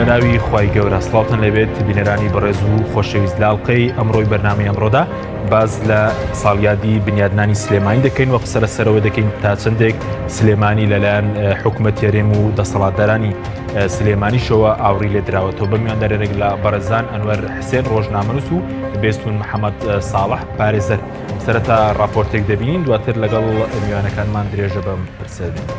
بەناوی خوای گەورە سڵاوتان لێبێت بینەرانی بەڕێز و خۆشەویست لە ئەڵقەی ئەمڕۆی بەرنامەی ئەمڕۆدا باز لە ساڵیادی بنیادنانی سلێمانی دەکەین و قسە لەسەرەوە دەکەین تا چەندێک سلێمانی لەلایەن حکومەت هەرێم و دەسەڵاتدارانی سلێمانیشەوە ئاوڕی لێدراوەتەوە بە میواندارێک لە بەڕێزان ئەنوەر حسێن ڕۆژنامەنووس و بێستون محەممەد ساڵح پارێزەر سەرەتا راپۆرتێک دەبینین دواتر لەگەڵ میوانەکانمان درێژە بەم پرسە دەین.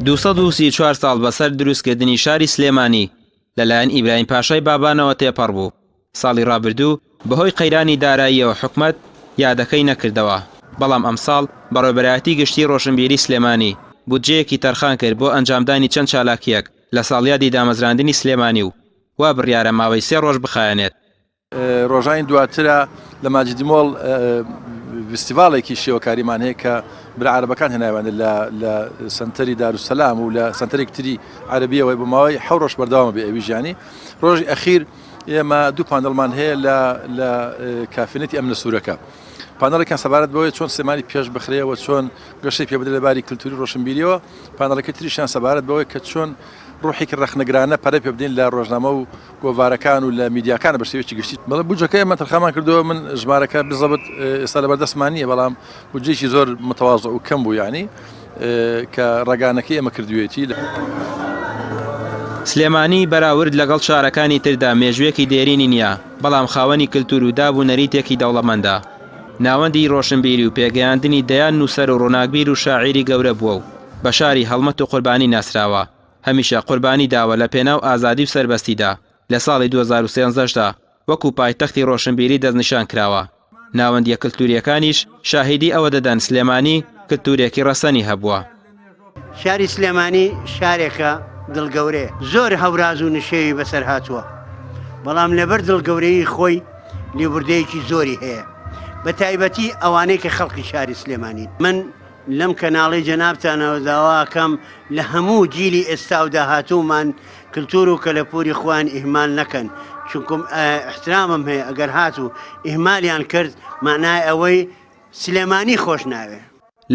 234 ساڵ بەسەر دروستکردنی شاری سلێمانی لەلایەن ئیبراهیم پاشای بابانەوە تێپەڕ بوو، ساڵی ڕابردوو بەهۆی قەیرانی داراییەوە حکومەت یادەکەی نەکردەوە، بەڵام ئەمساڵ بەڕێوەبەرایەتی گشتیی ڕۆشنبیری سلێمانی بودجەیەکی تەرخان کرد بۆ ئەنجامدانی چەند چالاکییەک لە ساڵیادی دامەزراندنی سلێمانی و وا بڕیارە ماوەی سێ ڕۆژ بخایەنێت. ڕۆژانی دواترە لە ماجیدی مۆڵ ڤیستیڤاڵێکی شێوەکاریمان هەیە کە برا عەرەبەکان هێناویانە لە لە سەنتەری دارولسەلام و لە سەنتەرێکی تری عەرەبیەوە بۆ ماوەی حەو ڕۆژ بەردەوامە بێ ئەویش یانی ڕۆژی ئەخیر ئێمە دوو پانێڵمان هەیە لە لە کافێنێتی ئەمنە سوورەکە پانێڵێکیان سەبارەت بەوەی چۆن سلێمانی پێش بخرێەوە چۆن گەشەی پێ بدرێت لە باری کلتوری ڕۆشنبیریەوە پانێڵەکەی تریشیان سەبارەت بەوەی کە چۆن ڕوحێکی ڕەخنەگرانە پەرە پێ بدەین لە ڕۆژنامە و گۆڤارەکان و لە میدیاکان بە شێوەیەکی گشتی. بەڵێ بودجەکە ئێمە تەرخانمان کردووە، من ژمارەکە بزەبت ئێستا لەبەر دەستمان نییە، بەڵام بودجەیەکی زۆر متەوازع و کەم بوو یانی کە ڕەگانەکەی ئێمە کردوویەتی. سلێمانی بەراورد لەگەڵ شارەکانی تردا مێژوویەکی دێرینی نییە، بەڵام خاوەنی کلتور و داب و نەریتێکی دەوڵەمەندە. ناوەندی ڕۆشنبیری و پێگەیاندنی دەیان نووسەر و ڕووناکبیر و شاعیری گەورە بووە و بە شاری هەڵمەت و قوربانی ناسراوە. هەمیشە قوربانی داوە لە پێناو ئازادی و سەربەستیدا، لە ساڵی 2013 دا وەکو پایتەختی ڕۆشنبیری دەستنیشان کراوە، ناوەندییە کلتورییەکانیش شاهیدی ئەوە دەدەن سلێمانی کلتورێکی ڕەسەنی هەبووە. شاری سلێمانی شارێکە دڵگەورەیە، زۆر هەوراز و نشێوی بەسەر هاتووە، بەڵام لەبەر دڵگەورەیی خۆی لێبوردەیەکی زۆری هەیە، بە تایبەتی ئەوانەی کە خەڵکی شاری سلێمانین. من لەم کەناڵەی جەنابتانەوە داوا ئەکەم لە هەموو جیلی ئێستا و داهاتوومان کلتور و کەلەپوری خۆیان ئیهمال نەکەن چونکم ئیحترامم هەیە ئەگەر هاتوو ئیهمالیان کرد مەعنای ئەوەی سلێمانی خۆش ناوێ.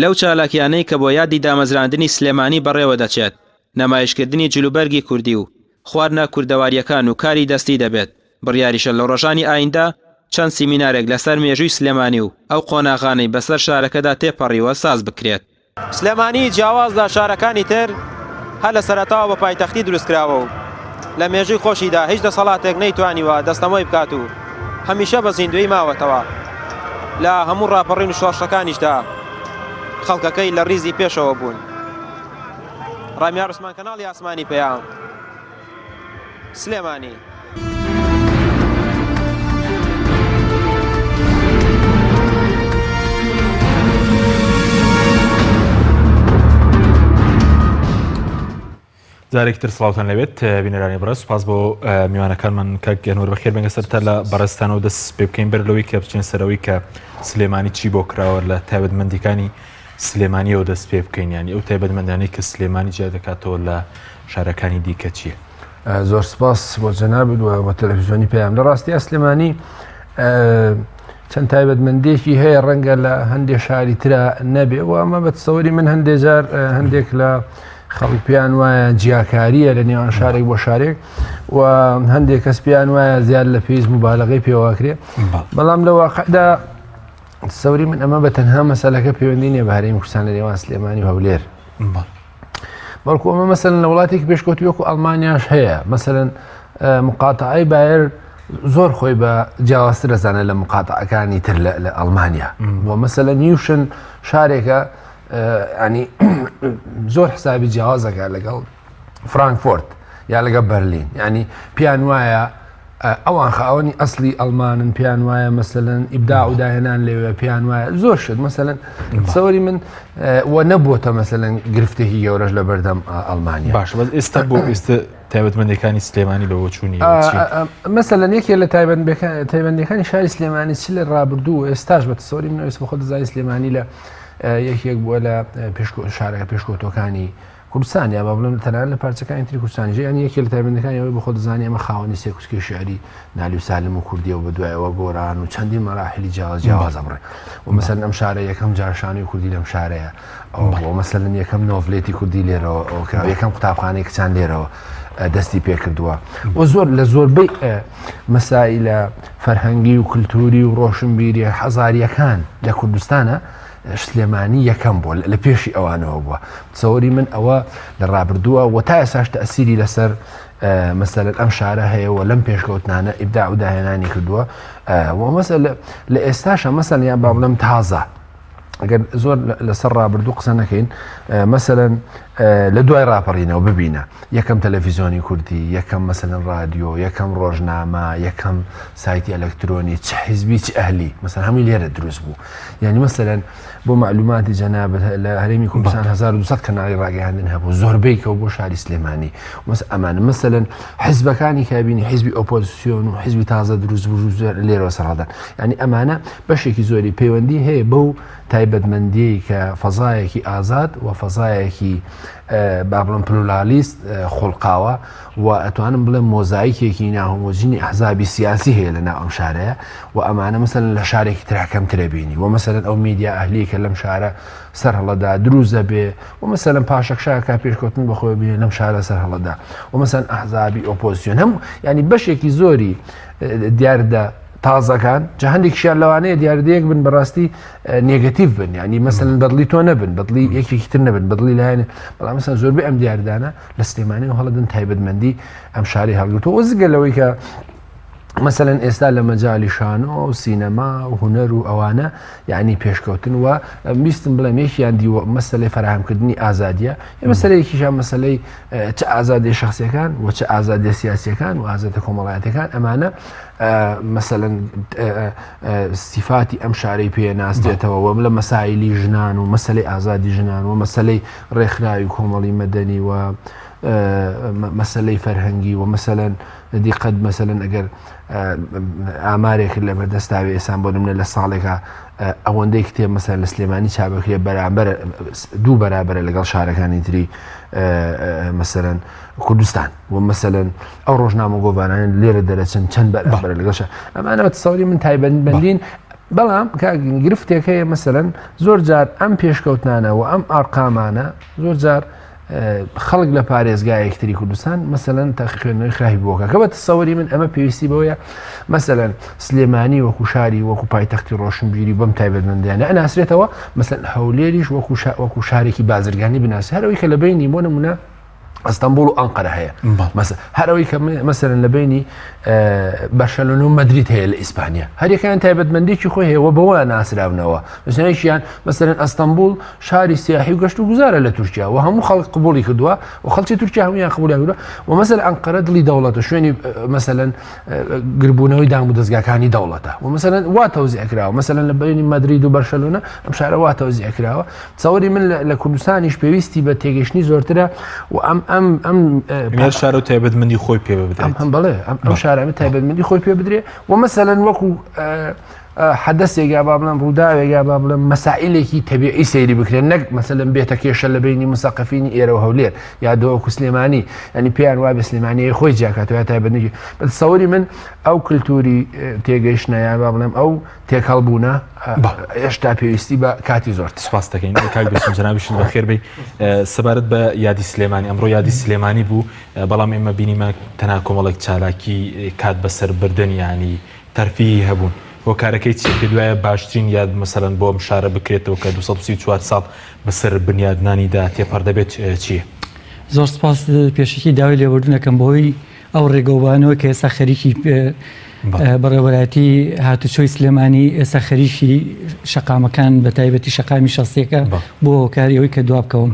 لەو چالاکیانەی کە بۆ یادی دامەزراندنی سلێمانی بەڕێوە دەچێت، نمایشکردنی جلوبەرگی کوردی و خواردنە کوردەوارییەکان و کاری دەستی دەبێت، بڕیاریشە لە ڕۆژانی ئایندە چەند سیمینارێک لەسەر مێژووی سلێمانی و ئەو قۆناغانەی بەسەر شارەکەدا تێپەڕیوە ساز بکرێت. سلێمانی جیاواز لە شارەکانی تر هەر لە سەرەتاوە بە پایتەختی دروستکراوە و لە مێژووی خۆشیدا هیچ دەسەڵاتێک نەیتوانیوە دەستەمۆی بکات و هەمیشە بە زیندوویی ماوەتەوە. لە هەموو ڕاپەڕین و شۆڕشەکانیشدا خەڵکەکەی لە ڕیزی پێشەوە بوون. ڕامیار عوسمان کەناڵی ئاسمانی پەیام. سلێمانی. جارێکی تر سڵاوتان لەبێت بینەرانی بەڕێز سوپاس بۆ میوانەکانمان کاک گەنوەر بەخێر بێن سەرتا لە بەڕێزتانەوە دەست پێ بکەین بەر لەوەی کە بچین سەرەوەی کە سلێمانی چی بۆ کراوە لە تایبەتمەندیەکانی سلێمانیەوە دەست پێ بکەین یانی ئەو تایبەتمەندانەی کە سلێمانی جیا دەکاتەوە لە شارەکانی دیکە چییە؟ زۆر سپاس بۆ جەنابت و بۆ تەلەفزیۆنی پەیام لە ڕاستیا سلێمانی چەند تایبەتمەندێکی هەیە ڕەنگە لە هەندێک شاری ترا نەبێ و ئەمە بە تسەوری من هەندێک جار هەندێک لە خەڵک پێیان وایە جیاکاریە لە نێوان شارێک بۆ شارێک و هەندێک کەس پێیان وایە زیاد لە پێویست مبالغەی پێواکرێ بەڵام لە واقعدا تسەوری من ئەمە بە تەنها مەسەلەکە پەیوەندی نیە بە هەرێمی کوردستان لە نێوان سلێمانی و هەولێر بەڵکو ئەمە مەسەن لە وڵاتێکی پێشکەوتوی وەکو ئەڵمانیاش هەیە مەسەن مقاتعی بایر زۆر خۆی بە جیاوازتر دەزانێت لە مقاتعەکانی تر لە ئەڵمانیا بۆ مەسەلە نیوشن شارێکە ینی زۆر حسابی جیاوازەکە لەگەڵ فرانکفۆرت یا لەگەڵ بەرلین ینی پێیان وایە ئەوان خاوەنی ئەسلی ئەڵمانن پێیان وایە مەسەلەن ئیبداع و داهێنان لەوێ پێیان وایە زۆر شت مەسەلەن سەوەری من و نەبووەتە مەسەلەن گرفتێکی گەورەش لە بەردەم ئەڵمانیا باش بەس ئێستا بۆ ئێستا تایبەتمەندەکانی سلێمانی بەوە چوونی مەسەلەن یەکێ لە تایبەتمەندەکانی شاری سلێمانی چ لە ڕابردوو و ئێستاش بە تسەوری من ئێستا بخۆ دەزانی سلێمانی لە یەکێک بووە لە پێشکۆ شارەکە پێشکەوتوەکانی کوردستان یا با بڵێم تەنانەت لە پارچەکانی تری کوردستانیش یانی یەکێ لە تایبەتمەندەکانی ئەوەی بە خۆ دەزانی ئەمە خاوەنی سێکوچکەی شیعری نالی و سالم و کوردیە و بە دوای ئەوە گۆران و چەندین مەراحیلی جیاواز جیاواز ئەبڕێ و مەسەلەن ئەم شارە یەکەم جار شانۆی کوردی لەم شارەیە ئەوە بووە مەسەلەن یەکەم نۆڤلێتی کوردی لێرەوە ئەوە کرا یەکەم قوتابخانەی کچان لێرەوە. دەستی پێکردووە و زۆر لە زۆربەی مەسائلە فەرهەنگی و کللتوری و ڕۆشنبیری حەزاریەکان لە کوردستانە سلێمانی یەکەم بووە لە پێشی ئەوانەوە بووە تەسەوری من ئەوە لە ڕابردووە و تا ئێساش تەسیری لەسەر مەسەلەن ئەم شارە هەیە و لەم پێشکەوتنانە ئیبداع و داهێنانی کردووە و مەسەل لە ئێستاشە مەسەل یان با بڵێم تازە ئەگەر زۆر لەسەر ڕابردوو قسە نەکەین مەسەلەن لە دوای ڕاپەڕینەوە ببینە یەکەم تەلەفیزیۆنی کوردی یەکەم مەسەلەن ڕادیۆ یەکەم ڕۆژنامە یەکەم سایتی ئەلکترۆنی چ حیزبی چ ئەهلی مەسەلەن هەمووی لێرە دروست بوو یعنی مەسەلەن بۆ معلوماتی جەنابت لە هەرێمی کوردستان 1200 کەناڵی ڕاگەیاندن هەبوو زۆربەی کەو بۆ شاری سلێمانی مەس ئەمانە مەسەلەن حیزبەکانی کابینی حیزبی ئۆپۆزیسیۆن و حیزبی تازە دروست بوو لێرەوە سەرهەڵدان یعنی ئەمانە بەشێکی زۆری پەیوەندی هەیە بەو تایبەتمەندیەی کە فەزایەکی ئازاد و فەزایەکی با بڵێم پلورالیست خوڵقاوە و ئەتوانم بڵێم مۆزایکێکی ناهۆمۆجینی ئەحزابی سیاسی هەیە لە ناو ئەم شارەیە و ئەمانە مەسەلەن لە شارێکی ترا کەمترە بینی و مەسەلەن ئەو میدیا ئەهلی کە لەم شارە سەر هەڵەدا دروست دەبێ و مەسەلەن پاشەکشاکە پێشکەوتن بەخۆی بینێ لەم شارە سەر هەڵەدا و مەسەلەن ئەحزابی ئۆپۆزیسیۆن هەم ینی بەشێکی زۆری دیاردە تازەکان جا هەندێکیشیان لەوانەیە دیاردەیەک بن بەڕاستی نێگەتیڤ بن ینی مەسەلەن بەدڵی تۆ نەبن بەدڵی یەکێکی تر نەبن بەدڵی لایەن بەڵام مەسەلەن زۆربەی ئەم دیاردانە لە سلێمانی و هەڵەدن تایبەتمەندی ئەم شاری هەڵگرتووە و زگە لەوەی کە مەسەلەن ئێستا لە مەجالی شانۆ و سینەما و هونەر و ئەوانە یعنی پێشکەوتن و ویستم بڵێم یەکیان دیوە مەسەلەی فەراهەمکردنی ئازادیە یە مەسەلەیەکیشان مەسەلەی چ ئازادی شخصیەکان و چ ئازادی سیاسیەکان و ئازادە کۆمەڵایەتەکان ئەمانە مەسەلەن سیفاتی ئەم شارەی پێ ناسرێتەوە وە لە مەسایلی ژنان و مەسلەی ئازادی ژنان و مەسلەی ڕێکخراوی کۆمەڵی مەدەنی و مەسلەی فەرهەنگی و مەسەلەن دیقەت مەسەلەن ئەگەر ئامارێک لە بەردەستاوی ئێسان بۆ نمونە لە ساڵێکا ئەوەندەی کتێب مەسەلەن لە سلێمانی چاپەکرێ بەرامبەر دوو بەرابەرە لەگەڵ شارەکانی تری مەسەلەن کوردستان و مەسەلەن ئەو ڕۆژنامە گۆڤارانە لێرە دەرەچن چەند بەرامبەرە لەگەڵ شار ئەمانە بە تەسەوری من تایبەتمەندین بەڵام گرفتێک هەیە مەسەلەن زۆر جار ئەم پێشکەوتنانە و ئەم ئارقامانە زۆر جار خەڵک لە پارێزگایەکتری کوردستان مەسەلەن تاقی خوێندنەوەی خراپی بۆکە کە بە تەسەوری من ئەمە پێویستی بەوەیە مەسەلەن سلێمانی وەکو شاری وەکو پایتەختی ڕۆشنبیری بەم تایبەتمەندیانە ئەناسرێتەوە مەسەلەن هەولێریش وەکو وەکو شارێکی بازرگانی بناسی هەرەوەی کە لە بینی بۆ نمونە ئەستەمبول و ئەنقەرە هەیە هەر ئەوەی کە مەسەرن لە بینی بەرشەلۆنە و مەدرید هەیە لە ئیسپانیا هەریەکەیان تایبەتمەندێکی خۆی هەیە و بەوە ناسراونەوە مەسەلەنێکیان مەسەلەن ئەستەمبول شاری سیاحی و گەشت و گوزارە لە تورکیا و هەموو خەڵک قبوڵی کردووە و خەڵکی تورکیا هەمویان قبولیان کردووە و مەسەل ئەنقەرە دڵی دەوڵەتە شوێنی مەسەلەن گربوونەوەی دام و دەزگاکانی دەوڵەتە و مەسەلەن وا تەوزیع کراوە مەسەلەن لە بینی مەدرید و بەرشەلۆنە ئەم شارە وا تەوزیع کراوە تەسەوری من لە کوردستانیش پێویستی بە تێگەشتنی زۆرترە و ئەم ئەم ئەم هەر شارە و تایبەتمەندی خۆی پێ بدرێت ئەم هەم بەڵێ ئەم ئەم شارە ئەمە تایبەتمەندی خۆی پێ بدرێ و مەسەلەن وەکو حەدەسێک یا با بڵێم ڕووداوێک یا با بڵێم مەسائلێکی تەبیعی سەیری بکرێن نەک مەسەلەن بێتە کێشە لە بینی مسەقەفینی ئێرە و هەولێر یا دهۆک و سلێمانی ینی پێیان وابێ سلێمانی خۆی جیاکاتەوە یا تایبەتنێکی بە تەسەوری من ئەو کللتوری تێگەیشتنە یا با بڵێم ئەو تێکەڵ بوونە هێشتا پێویستی بە کاتی زۆر سپاس دەکەین کاک بێسم جەنابیشت بەخێر بێی سەبارەت بە یادی سلێمانی ئەمڕۆ یادی سلێمانی بوو بەڵام ئێمە بینیمان تەنها کۆمەڵێک چالاکی کات بەسەربردن ینی تەرفیهی هەبوون هۆکارەکەی چیە پێت وایە باشترین یاد مەسەلەن بۆ ئەم شارە بکرێتەوە کە 234 ساڵ بەسەر بنیادنانیدا تێپەڕ دەبێت چییە؟ زۆر سپاس پێشەکی داوای لێبوردن ئەکەم بەهۆی ئەو ڕێگەوبانەوە کە ئێستا خەریکی بەڕێوەبەرایەتی هاتوچۆی سلێمانی ئێستا خەریکی شەقامەکان بە تایبەتی شەقامی شەستیەکە بۆ هۆکاری ئەوەی کە دوا بکەوم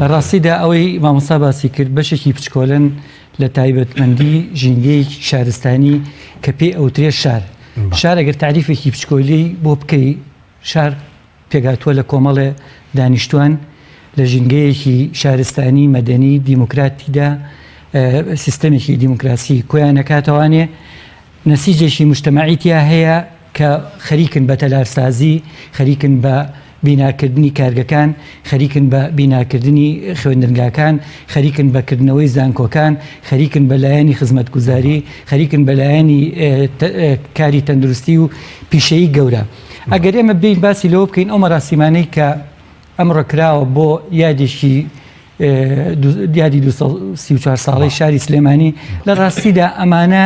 لە ڕاستیدا ئەوەی مامۆستا باسی کرد بەشێکی بچکۆلن لە تایبەتمەندی ژینگەیەکی شارستانی کە پێی ئەوترێ شار. شار ئەگەر تاریفێکی بچکۆلەی بۆ بکەی شار پێکهاتووە لە کۆمەڵێ دانیشتوان لە ژینگەیەکی شارستانی مەدەنی دیموکراتیدا سیستەمێکی دیموکراسی کۆیان ئەکاتەوانێ نەسیجێکی موجتەمەعی تیا هەیە کە خەریکن بە تەلارسازی، خەریکن بە بیناکردنی کارگەکان، خەریکن بە بیناکردنی خوێندنگاکان، خەریکن بە کردنەوەی زانکۆکان، خەریکن بە لایەنی خزمەتگوزاری، خەریکن بە لایەنی کاری تەندروستی و پیشەیی گەورە. ئەگەر ئێمە بێین باسی لەوە بکەین ئەو مەراسیمانەی کە ئەمڕۆ کراوە بۆ یادێکی. دیاری 234 ساڵی شاری سلێمانی لە ڕاستیدا ئەمانە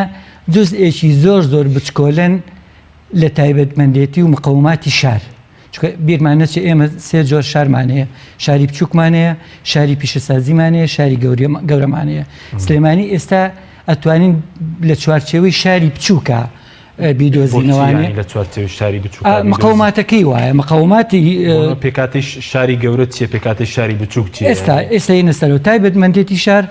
جزئێکی زۆر زۆر بچکۆلن لە تایبەتمەندێتی و مقەوماتی شار چونکە بیرمان نەچێ ئێمە سێ جۆر شارمان هەیە شاری بچووکمان هەیە شاری پیشەسازیمان هەیە شاری گەورەمان هەیە سلێمانی ئێستا ئەتوانین لە چوارچێوەی شاری بچووکە بیدۆزینەوانێ لە چوارچێوەی شاری بچووک مقاوماتەکەی وایە مقاوماتی پێکاتی شاری گەورە چیە پێکاتی شاری بچووک چی ئێستا ئێستا یێنە سەرەوە تایبەتمەندێتی شار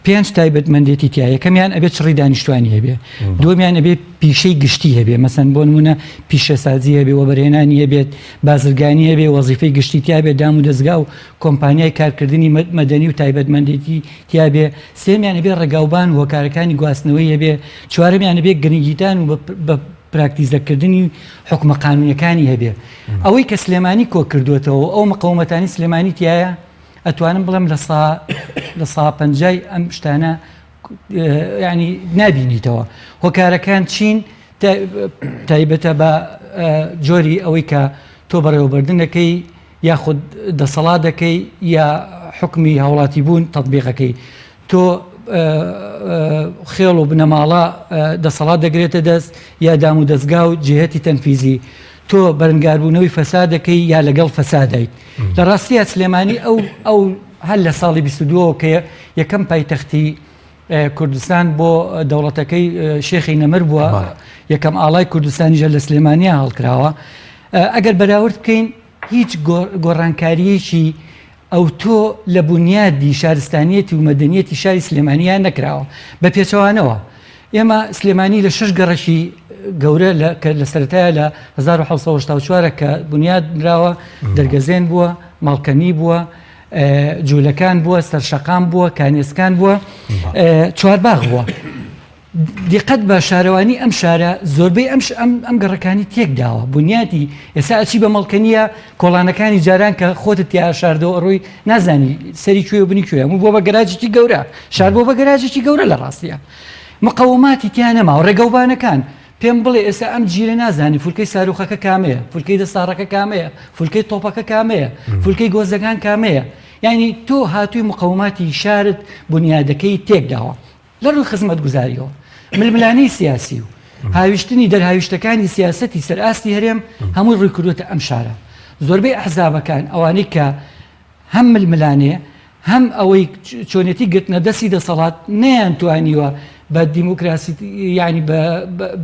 پێنج تایبەتمەندێتی تیا یەکەمیان ئەبێت چڕی دانیشتوانی هەبێ دووەمیان ئەبێ پیشەی گشتی هەبێ مەسەن بۆ نمونە پیشەسازی هەبێ وەبەرهێنانی هەبێت بازرگانی هەبێ وەزیفەی گشتی تیا بێت دام و دەزگا و کۆمپانیای کارکردنی مەدەنی و تایبەتمەندێتی تیا بێ سێمیان ئەبێ ڕێگاوبان و هۆکارەکانی گواستنەوەی هەبێ چوارەمیان ئەبێ گرنگیدان و بە پراکتیزەکردنی حکومە قانونیەکانی هەبێ ئەوەی کە سلێمانی کۆکردوێتەوە ئەو مقاومەتانی سلێمانی تایە ئەتوانم بڵێم لە سا لە سا پەنجای ئەم شتانە ینی نابینیتەوە هۆکارەکان چین تایبەتە بە جۆری ئەوەی کە تۆ بەڕێوەبردنەکەی یاخود دەسەڵات دەکەی یا حکمی هاوڵاتی بوون تطبیقەکەی تۆ خێڵ و بنەماڵە دەسەڵات دەگرێتە دەست یا دام و دەستگا و جهتی تەنفیزی تۆ بەرنگاربوونەوەی فەسادەکەی یا لەگەڵ فەسادایت لە ڕاستیە سلێمانی ئەو ئەو هەر لە ساڵی 22 کە یەکەم پایتەختی کوردستان بۆ دەوڵەتەکەی شێخی نەمر بووە یەکەم ئاڵای کوردستانیژە لە سلێمانیا هەڵکراوە ئەگەر بەراورد بکەین هیچ گۆڕانکاریەکی ئەوتۆ لە بونیادی شارستانیەتی و مەدەنیەتی شاری سلێمانیا نەکراوە، بە پێچەوانەوە ئێمە سلێمانی لە شەش گەڕەکی گەورە لە کە لە سەرەتایە لە 1970 کە بونیاد نراوە دەرگەزێن بووە، ماڵکەنی بووە، جوولەکان بووە، سەرشەقام بووە، کانێسکان بووە، چوارباغ بووە. دیقەت بە شارەوانی ئەم شارە زۆربەی ئەم ئەم ئەم گەڕەکانی تێکداوە بنیاتی ئێستا ئەچی بە مەڵکەنیە کۆڵانەکانی جاران کە خۆتت تیا شاردەوە ئەڕۆی نازانی سەری کوێ و بنی کوێ هەموو بۆ بە گەراجێکی گەورە شار بۆ بە گەراجێکی گەورە لە ڕاستیە مقەوماتی تیا نەماوە ڕێگەوبانەکان پێم بڵێ ئێستا ئەم جیرە نازانی فولکەی ساروخەکە کامەیە فولکەی دەستاڕەکە کامەیە فولکەی تۆپەکە کامەیە فولکەی گۆزەکان کامەیە یعنی تۆ هاتووی مقەوماتی شارت بنیادەکەی تێکداوە لە ڕووی خزمەتگوزارییەوە، ململانێی سیاسی و هاویشتنی دەرهاویشتەکانی سیاسەتی سەر ئاستی هەرێم هەمووی ڕووی کردووەتە ئەم شارە. زۆربەی ئەحزابەکان ئەوانەی کە هەم ململانێ هەم ئەوەی چۆنێتی گرتنە دەستی دەسەڵات نەیانتوانیوە بە دیموکراسی یانی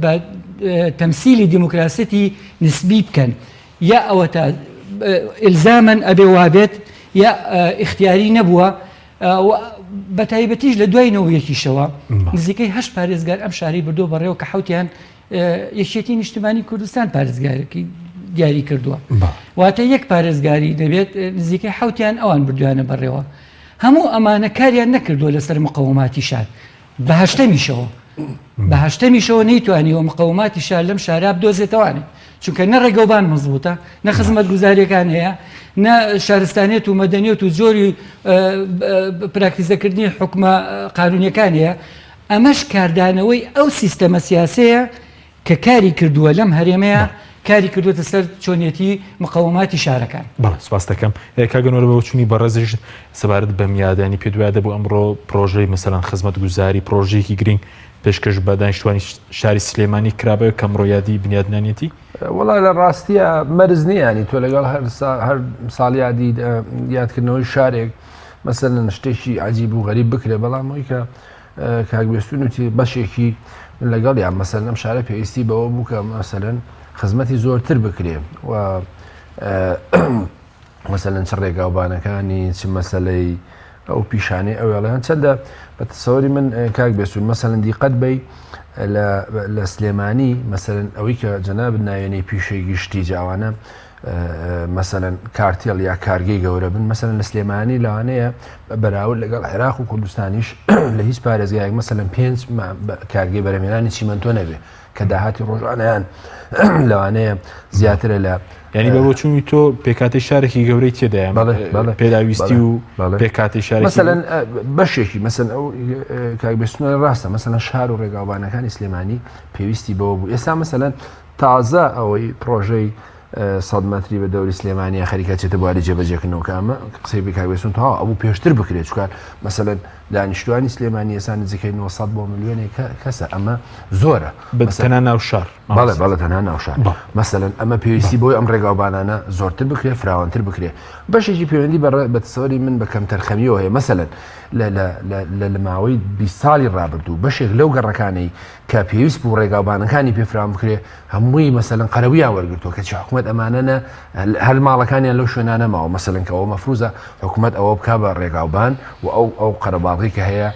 بە تەمسیلی دیموکراسیەتی نسبی بکەن یا ئەوەتا ئیلزامەن ئەبێ وابێت یا ئیختیاری نەبووە و بەتایبەتیش لە دوای نەوە یەکیشەوە نزیکەی هەشت پارێزگار ئەم شارەی بردووە بەڕێوە کە حوتیان یەکێتی نیشتمانی کوردستان پارێزگارێکی دیاری کردووە واتە یەک پارێزگاری دەبێت نزیکەی حوتیان ئەوان بردویانە بەڕێوە هەموو ئەمانە کاریان نەکردووە لەسەر مقەوماتی شار بە هەشتەمیشەوە بە هەشتەمیشەوە نەیتوانیوە مقەوماتی شار لەم شارا بدۆزێتەوانێ چونکە نە ڕێگەوبان مەزبوتە نە خزمەتگوزاریەکان هەیە نە شارستانیت و مەدەنیەت و جۆری پراکتیزەکردنی حکومە قانونیەکان هەیە ئەمەش کاردانەوەی ئەو سیستەمە سیاسەیە کە کاری کردووە لەم هەرێمەیە کاری کردووەتە سەر چۆنیەتی مقەوماتی شارەکان. بەڵێ سپاست دەکەم کاک ئەنوەر بە بۆچوونی بەڕێزیش سەبارەت بەم یادە یانی پێت وایە دەبوو ئەمڕۆ پرۆژەی مەسەلەن خزمەتگوزاری پرۆژەیەکی گرینگ پێشکەش بە دانیشتوانی شاری سلێمانی کرابێ کە ئەمڕۆ یادی بنیادنانیەتی؟ وەڵا لە ڕاستیە مەرز نییە ینی تۆ لەگەڵ هەر هەر ساڵیادی یادکردنەوەی شارێک مەسەلەن شتێکی عجیب و غەریب بکرێ بەڵام ئەوی کە کاک بێستون وتی بەشێکی من لەگەڵیان مەسەلەن ئەم شارە پێویستی بەوە بوو کە مەسەلەن خزمەتی زۆرتر بکرێ و مەسەلەن چ ڕێگاوبانەکانی چ مەسلەی ئەو پیشانەی ئەوێڵیان چەندە بە تەسەوری من کاک بێسون مەسەلەن دیقەت بی لە سلێمانی مەسەلەن ئەوەی کە جەنابت ناوێنەی پیشەی گشتی جاوانە مەسەلەن کارتێڵ یا کارگەی گەورە بن مەسەلەن لە سلێمانی لەوانەیە بە بەراورد لەگەڵ عێراق و کوردستانیش لە هیچ پارێزگایەک مەسەلەن پێنج کارگەی بەرەمێنانی چیمەنتۆ نەبێ کە داهاتی ڕۆژانیان لەوانەیە زیاترە لە ینی بە بۆچوونی تۆ پێکاتی شارێکی گەورەی تێدایە پێداویستی و پێکاتی شار مەسەلەن بەشێکی مەسەن ئەو کاک بێستونە ڕاستە مەسەلەن شار و ڕێگاوبانەکانی سلێمانی پێویستی بەوە بوو ئێستا مەسەلەن تازە ئەوەی پرۆژەی. سەد مەتری بە دەوری سلێمانیە خەریکە چێتە بواری جێبەجێکردنەوە کە ئەمە قسەی بێ کاک بێسون تەواو ئەبوو پێشتر بکرێت چونکە مەسەلەن دانیشتوانی سلێمانی ئێستا نزیکەی 900 بۆ ملیۆنێک کەسە ئەمە زۆرە بە تەنها ناو شار بەڵێ بەڵێ تەنها ناو شار مەسەلەن ئەمە پێویستی بۆی ئەم ڕێگاوبانانە زۆرتر بکرێت فراوانتر بکرێت بەشێکی پەیوەندی بە بە تسەوری من بە کەمتەرخەمیەوە هەیە مەسەلەن لە لە لە لە ماوەی 20 ساڵی ڕابردوو بەشێک لەو گەڕەکانەی کە پێویست بوو ڕێگاوبانەکانی پێ فراوان بکرێ هەمووی مەسەلەن قەرەبوویان وەرگرتووە کەچی حکومەت ئەمانە نە هەر ماڵەکانیان لەو شوێنانە ماوە مەسەلەن کە ئەوە مەفروزە حکومەت ئەوە بکا بە ڕێگاوبان و ئەو ئەو قەرەباڵغی کە هەیە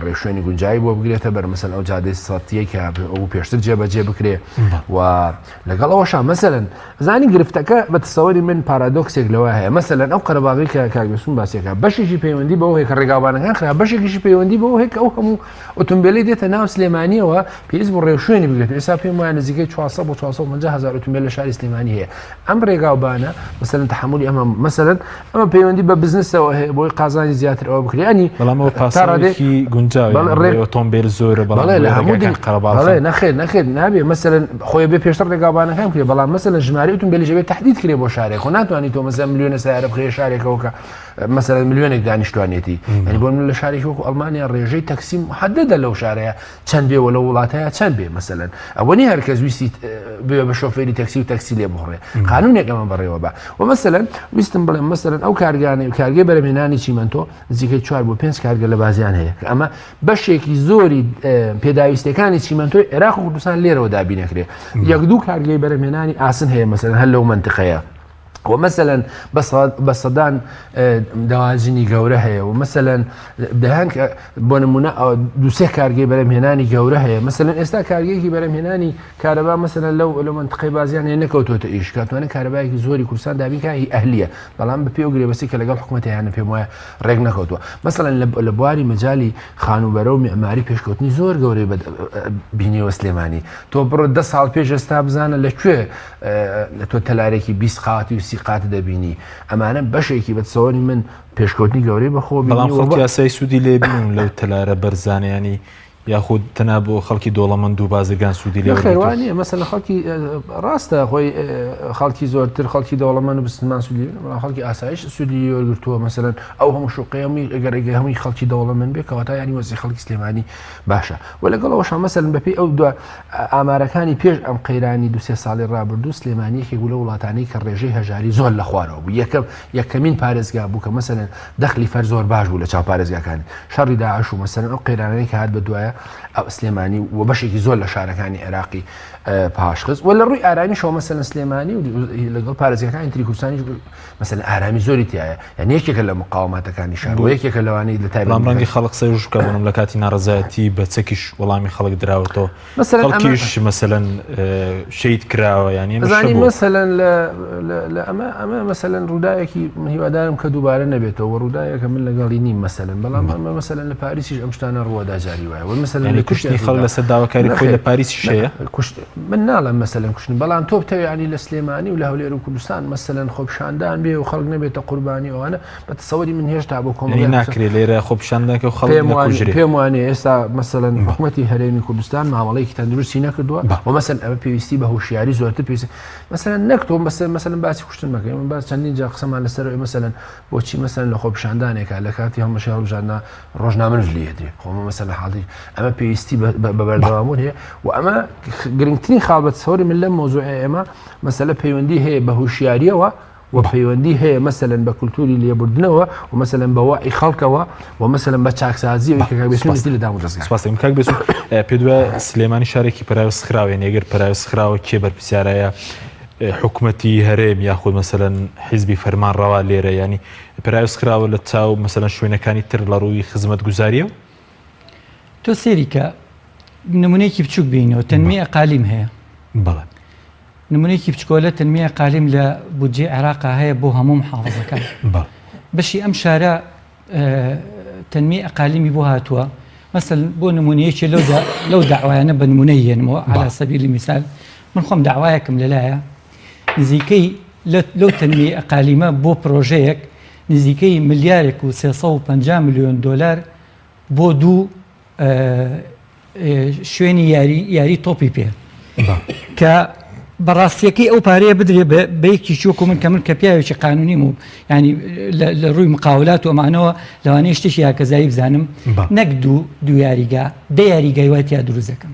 ڕێوشوێنی گونجاوی بۆ بگرێتە بەر مەسەلەن ئەو جادەی سەتیەی کە ئەو پێشتر جێبەجێ بکرێ و لەگەڵ ئەوەشا مەسەلەن زانی گرفتەکە بە تسەوەری من پارادۆکسێک لەوە هەیە مەسەلەن ئەو قەرەباغی کە کاک بێسون باسیەکە بەشێکی پەیوەندی بەوە هەیە کە ڕێگاوبانەکان خراپ بەشێکیشی پەیوەندی بەوە هەیە کە ئەو هەموو ئۆتۆمبێلی دێتە ناو سلێمانیەوە پێویست بۆ ڕێوشوێنی بگرێت ئێستا پێم وایە نزیکەی 400 بۆ 450 هزار ئۆتۆمبێل لە شاری سلێمانی هەیە ئەم ڕێگاوبانە مەسەلەن تەحەمولی ئەمە مەسەلەن ئەمە پەیوەندی بە بزنسەوە هەیە بۆی قازانجی زیاتر ئەوە بکرێ ینی بەڵام ئەوە پاساوێکی گونجاوە بەڵێ ڕێ ئۆتۆمبێل زۆرە بەڵام بەڵێ لە هەموو ڕێگاکان دن قەرەباڵخن بەڵێ نەخێر نەخێر نابێ مەسەلەن خۆی بێ پێشتر ڕێگاوبانەکان بکرێ بەڵام مەسەلەن ژمارەی ئۆتۆمبێلیش ئەبێ تەحدید کرێ بۆ شارێک خۆ ناتوانانی تۆ مەسەلەن ملیۆنە سەیارە بخرێ شارێکەوە کە مەسەلەن ملیۆنێک دانیشتوانێتی یعنی بۆ من لە شارێکی وەکو ئەڵمانیا ڕێژەی تەکسی محددە لەو شارەیە چەند بێ و لەو وڵاتەیە چەند بێ مەسەلەن ئەوە نیە هەر کەس ویستی بێ بە شۆفێری تەکسی و تەکسی لێ بخڕێ قانونێک ئەمە بەڕێوە بە و مەسەلەن ویستم بڵێم مەسەلەن ئەو کارگانەی و کارگەی بەرەمێنانی چیمەنتۆ نزیکەی 4 بۆ 5 کارگە لە بازیان هەیە کە ئەمە بەشێکی زۆری پێداویستەکانی چیمەنتۆی عێراق و کوردستان لێرەوە دابینەکرێ یەک دوو کارگەی بەرەمێنانی ئاسن هەیە مەسەلەن هەر لەو منتقەیە و مەسەلەن بە سەدان دەواجنی گەورە هەیە و مەسەلەن دەیان بۆ نمونە دوسێ کارگەی بەرەمهێنانی گەورە هەیە مەسەلەن ئێستا کارگەیەکی بەرەمهێنانی کارەبا مەسەلەن لەو لە منتقەی بازیان هەیە نەکەوتۆتە ئیش کاتوانێت کارەبایەکی زۆری کوردستان دابین کا هی ئەهلیە بەڵام بە پێ و گرێبەستی کە لەگەڵ حکوومەتیانە پێم وایە ڕێک نەکەوتووە مەسەلەن لە بواری مەجای خانووبەرە و معماری پێشکەوتنی زۆر گەورەی بینیوە سلێمانی تۆ بڕۆ دە ساڵ پێش ئێستا بزانە لە کوێ تۆ تەلارێکی 20 قاتی و سی قات دەبینی ئەمانە بەشێکی بە تسەوەری من پێشکەوتنی گەورەی بەخۆ بەڵام خەڵکی یاسای سوودی لێ بینن لەو تەلارە بەرزانیانی یاخود تەنها بۆ خەڵکی دۆڵەمەند و بازرگان سوودی لێ خێوانە مەسەلەن خەڵکی ڕاستە خۆی خەڵکی زۆرتر خەڵکی دەوڵەمەند و بسمان سوودی بەڵام خەڵکی ئاسایش سوودی وەرگرتووە مەسەلەن ئەو هەموو شوقەیەمی ئەگەر هەمووی خەڵکی دەوڵەمەند بێ کەواتە ینی وەزی خەڵکی سلێمانی باشە و لەگەڵ ئەوەشا مەسەلەن بەپێی ئەو دو ئامارەکانی پێش ئەم قەیرانی دو سێ ساڵی ڕابردوو سلێمانی یەکێک بوو لەو وڵاتانەی کە ڕێژەی هەژاری زۆر لە خوارەوە بوو یەکەم یەکەمین پارێزگا بوو کە مەسەلەن دەخلی فەر زۆر باش بوو لە چاو پارێزگاکانی شەڕی داعش و مەسەلەن ئەو قەیرانەی کە هات بە دوایە ئەو سلێمانی و بەشێکی زۆر لە شارەکانی عێراقی پاشخست و لە ڕووی ئارامیشەوە مەسەلەن سلێمانی و لەگەڵ پارێزگاکانی تری کوردستانیش مەسەلەن ئارامی زۆری تایە یعنی یەکێکە لە مقاوماتەکانی شار بۆ یەکێکە لەوانەی لە تایبەت بەڵام ڕەنگی خەڵک سەیرش بکە بۆنم لە کاتی ناڕەزایەتی بە چەکیش وەڵامی خەڵک دراوەتەوە خەڵکیش مەسەلەن شەید کراوە یانی ئەمە زانی مەسەلەن لە ئەمە ئەمە مەسەلەن ڕووداوێکی من هیوادارم کە دووبارە نەبێتەوە ڕووداوێکە من لەگەڵی نیم مەسەلەن بەڵام ئەمە مەسەلەن لە پاریسیش ئەم شتانە ڕووەدا جاری وایە وە مەسەلەن لە کوشتنی خەڵک لەسەر داواکاری خۆی لە پاریسیش هەیە کوشت من ناڵێم مەسەلەن کوشتن بەڵام تۆ بتەوێ ینی لە سلێمانی و لە هەولێر و کوردستان مەسەلەن خۆپیشاندان بێ و خەڵک نەبێتە قوربانی ئەوانە بە تەسەوری من هێشتا بۆ کۆمەڵی ناکرێ لێرە خۆپیشاندانکە و خەڵک نەکوژرێ پێم وانێ ئێستا مەسەلەن حکومەتی هەرێمی کوردستان مامەڵەیەکی تەندروستی نەکردووە و مەسەن ئەمە پێویستی بە هۆشیاری زۆرتر پێویست مەسەلەن نەک تۆ مەسەلەن باسی کوشتن مەکەی من باس چەندین جار قسەمان لەسەر ئەوەی مەسەلەن بۆچی مەسەلەن لە خۆپیشاندانێکا لە کاتی هەڵمەشی هەڵبژاردنا ڕۆژنامەنووس لێ دێ خۆ ئەمە مەسەلە حاڵی ئەمە پێویستی بە بەردەوامبوون هەیە و ئەمە گرنگترین خاڵ بە تەسەوری من لەم مەوزوعەی ئێمە مەسەلە پەیوەندی هەیە بە هوشیاریەوە و پەیوەندی هەیە مەسەلەن بە کولتوری لێبوردنەوە و مەسەلەن بە وعی خەڵکەوە و مەسەلەن بە چاکسازیەوە کە کاک بێسوون لە دام و دەزگا. سپاس دەکەم کاک بێسوون پێت وایە سلێمانی شارێکی پەراوێز خراوە یانی ئەگەر پەراوێز خراوە کێ بەرپرسیارایە حکومەتی هەرێم یاخود مەسەلەن حیزبی فەرمانڕەوا لێرە یانی پەراوێز خراوە لە چاو مەسەلەن شوێنەکانی تر لە ڕووی خزمەتگوزاریەوە؟ تۆ سێری کە نمونەیەکی بچوک بینەوە تەنمی ئەقالیم هەیە بەڵێ نمونەیەکی بچکۆلە تەنمی ئەقالیم لە بودجەی عێراقا هەیە بۆ هەموو محافظەکان بەشی ئەم شارە تەنمی ئەقالیمی بۆ هاتووە مەسەل بۆ نمونەیەکی لەو لەو داوایانە بە نمونەی هێنمەوە على سبیل مثال من خۆم داوایەکم لەلایە نزیکەی لەو تەنمیەی ئەقالیمە بۆ پرۆژەیەک نزیکەی ملیارێک و 350 ملیۆن دۆلار بۆ دوو شوێنی یاری یاری تۆپی پێ کە. بەڕاستیەکەی ئەو پارەیە بدرێ بە یەکێکی وەکو من کە من کە پیاوێکی قانونیم و ینی لە ڕووی مقاولات و ئەمانەوە لەوانەیە شتێکی یاکەزایی بزانم نەک دوو دوو یاریگا دە یاریگای وای تیا دروست دەکەم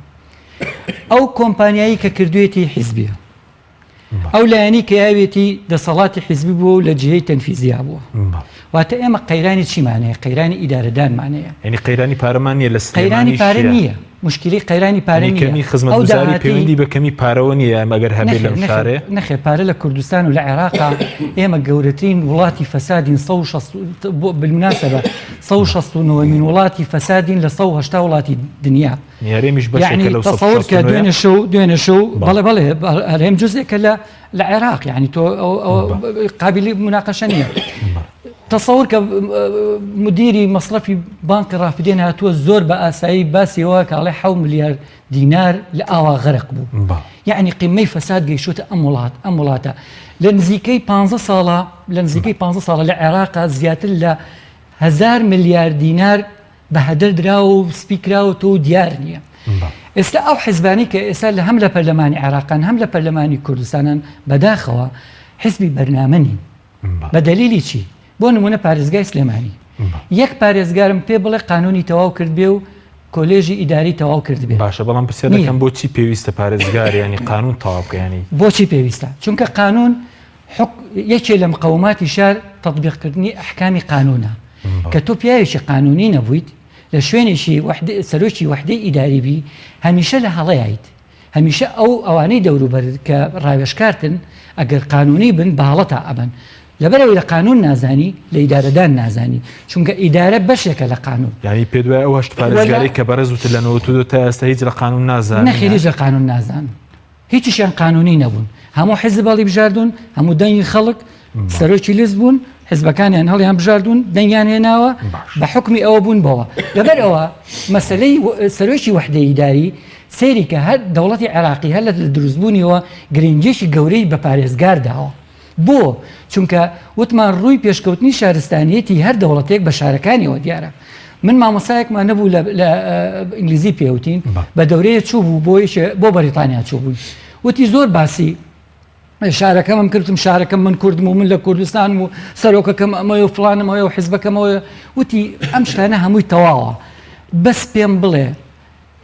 ئەو کۆمپانیایی کە کردوێتی حیزبیە ئەو لایەنی کە یاوێتی دەسەڵاتی حیزبی بووە و لە جێی تەنفیزیا بووە واتە ئێمە قەیرانی چیمان هەیە قەیرانی ئیدارەدانمان هەیە یعنی قەیرانی پارەمان نییە لە قەیرانی پارە نییە مشکلی قەیرانی پارە نییە کەمی خزمەتگوزاری پەیوەندی بە کەمی پارەوە نییە مەگەر هەبێت لەم شارێ نەخێر پارە لە کوردستان و لە عێراقا ئێمە گەورەترین وڵاتی فەسادین 160 بالمناسبە 169 مین وڵاتی فەسادین لە 180 وڵاتی دنیا هەرێمیش بەشێکە لەو تەسەور کە دوێنێ شەو دوێنێ شەو بەڵێ بەڵێ هەرێم جزێکە لە لە عێراق یعنی تۆ قابلی مناقەشە نییە تەسەور کە مدیری مەسرەفی بانقی ڕافدێن هاتووە زۆر بە ئاسایی باسیەوە کاڵێ حە ملیار دینار لە ئاوا غەرق بوو یعنی قیمەی فەساد گەیشتە ئەم وڵات ئەم وڵاتە لە نزیکەی 15 ساڵە لە نزیکەی 15 ساڵە لە عێراقا زیاتر لە هزار ملیار دینار بە هەدەر دراوە و سپی کراوەتەوە و دیار نییە. ئێستا ئەو حزبانەی کە ئێستا لە هەم لە پەرلەمانی عێراقان هەم لە پەرلەمانی کوردستانان بەداخەوە حزبی بەرنامە نین. بە دەلیلی چی؟ بۆ نمونە پارێزگای سلێمانی یەک پارێزگارم پێ بڵێ قانونی تەواو کرد بێ و کۆلێژی ئیداری تەواو کرد بێ. باشە بەڵام پرسیار دەکەم بۆچی پێویستە پارێزگار ینی قانون تەواو بکە ینی بۆچی پێویستە؟ چونکە قانون یەکێ لە مقەوماتی شار تەتبیقکردنی ئەحکامی قانونە کە تۆ پیاوێکی قانونی نەبوویت لە شوێنێکی سەرۆکی وەحدەی ئیداری بی هەمیشە لە هەڵەیایت هەمیشە ئەو ئەوانەی دەوروبەرت کە ڕاوێژکارتن ئەگەر قانونی بن بە هەڵەتا ئەبەن لەبەرەوەی لە قانون نازانی لە ئیدارەدان نازانی چونکە ئیدارە بەشێکە لە قانون یعنی پێ دوای ئەو هەشت پارێزگاری کە بەڕێز وتت لە 92 تا ئێستا هیچ لە قانون نازانن نەخێر هیچ لە قانون نازانن هیچیشیان قانونی نەبوون هەموو حیزب هەڵی بژاردوون هەموو دەنگی خەڵک سەرۆکی لیست بوون حزبەکانیان هەڵیان بژاردوون دەنگیان هێناوە بە حکمی ئەوە بوون بەوە لەبەر ئەوە مەسلەی سەرۆکی وەحدەی ئیداری سەیری کە هەر دەوڵەتی عێراقی هەر لە دروستبوونیەوە گرنگیەکی گەورەی بە پارێزگار داوە بۆ؟ چونکە وتمان ڕووی پێشکەوتنی شارستانیەتی هەر دەوڵەتێک بە شارەکانیەوە دیارە. من مامۆسایەکمان نەبوو لە ئینگلیزی پێوتین بە دەورەیە چوو بوو بۆ بۆ بەریتانیا چوو بووی وتی زۆر باسی شارەکەمم کردم شارەکەم من کوردم و من لە کوردستان و سەرۆکەکەم ئەمەیە و فلانمەوە و حزبەکەمەوە وتی ئەم شتانە هەمووی تەواوە بەس پێم بڵێ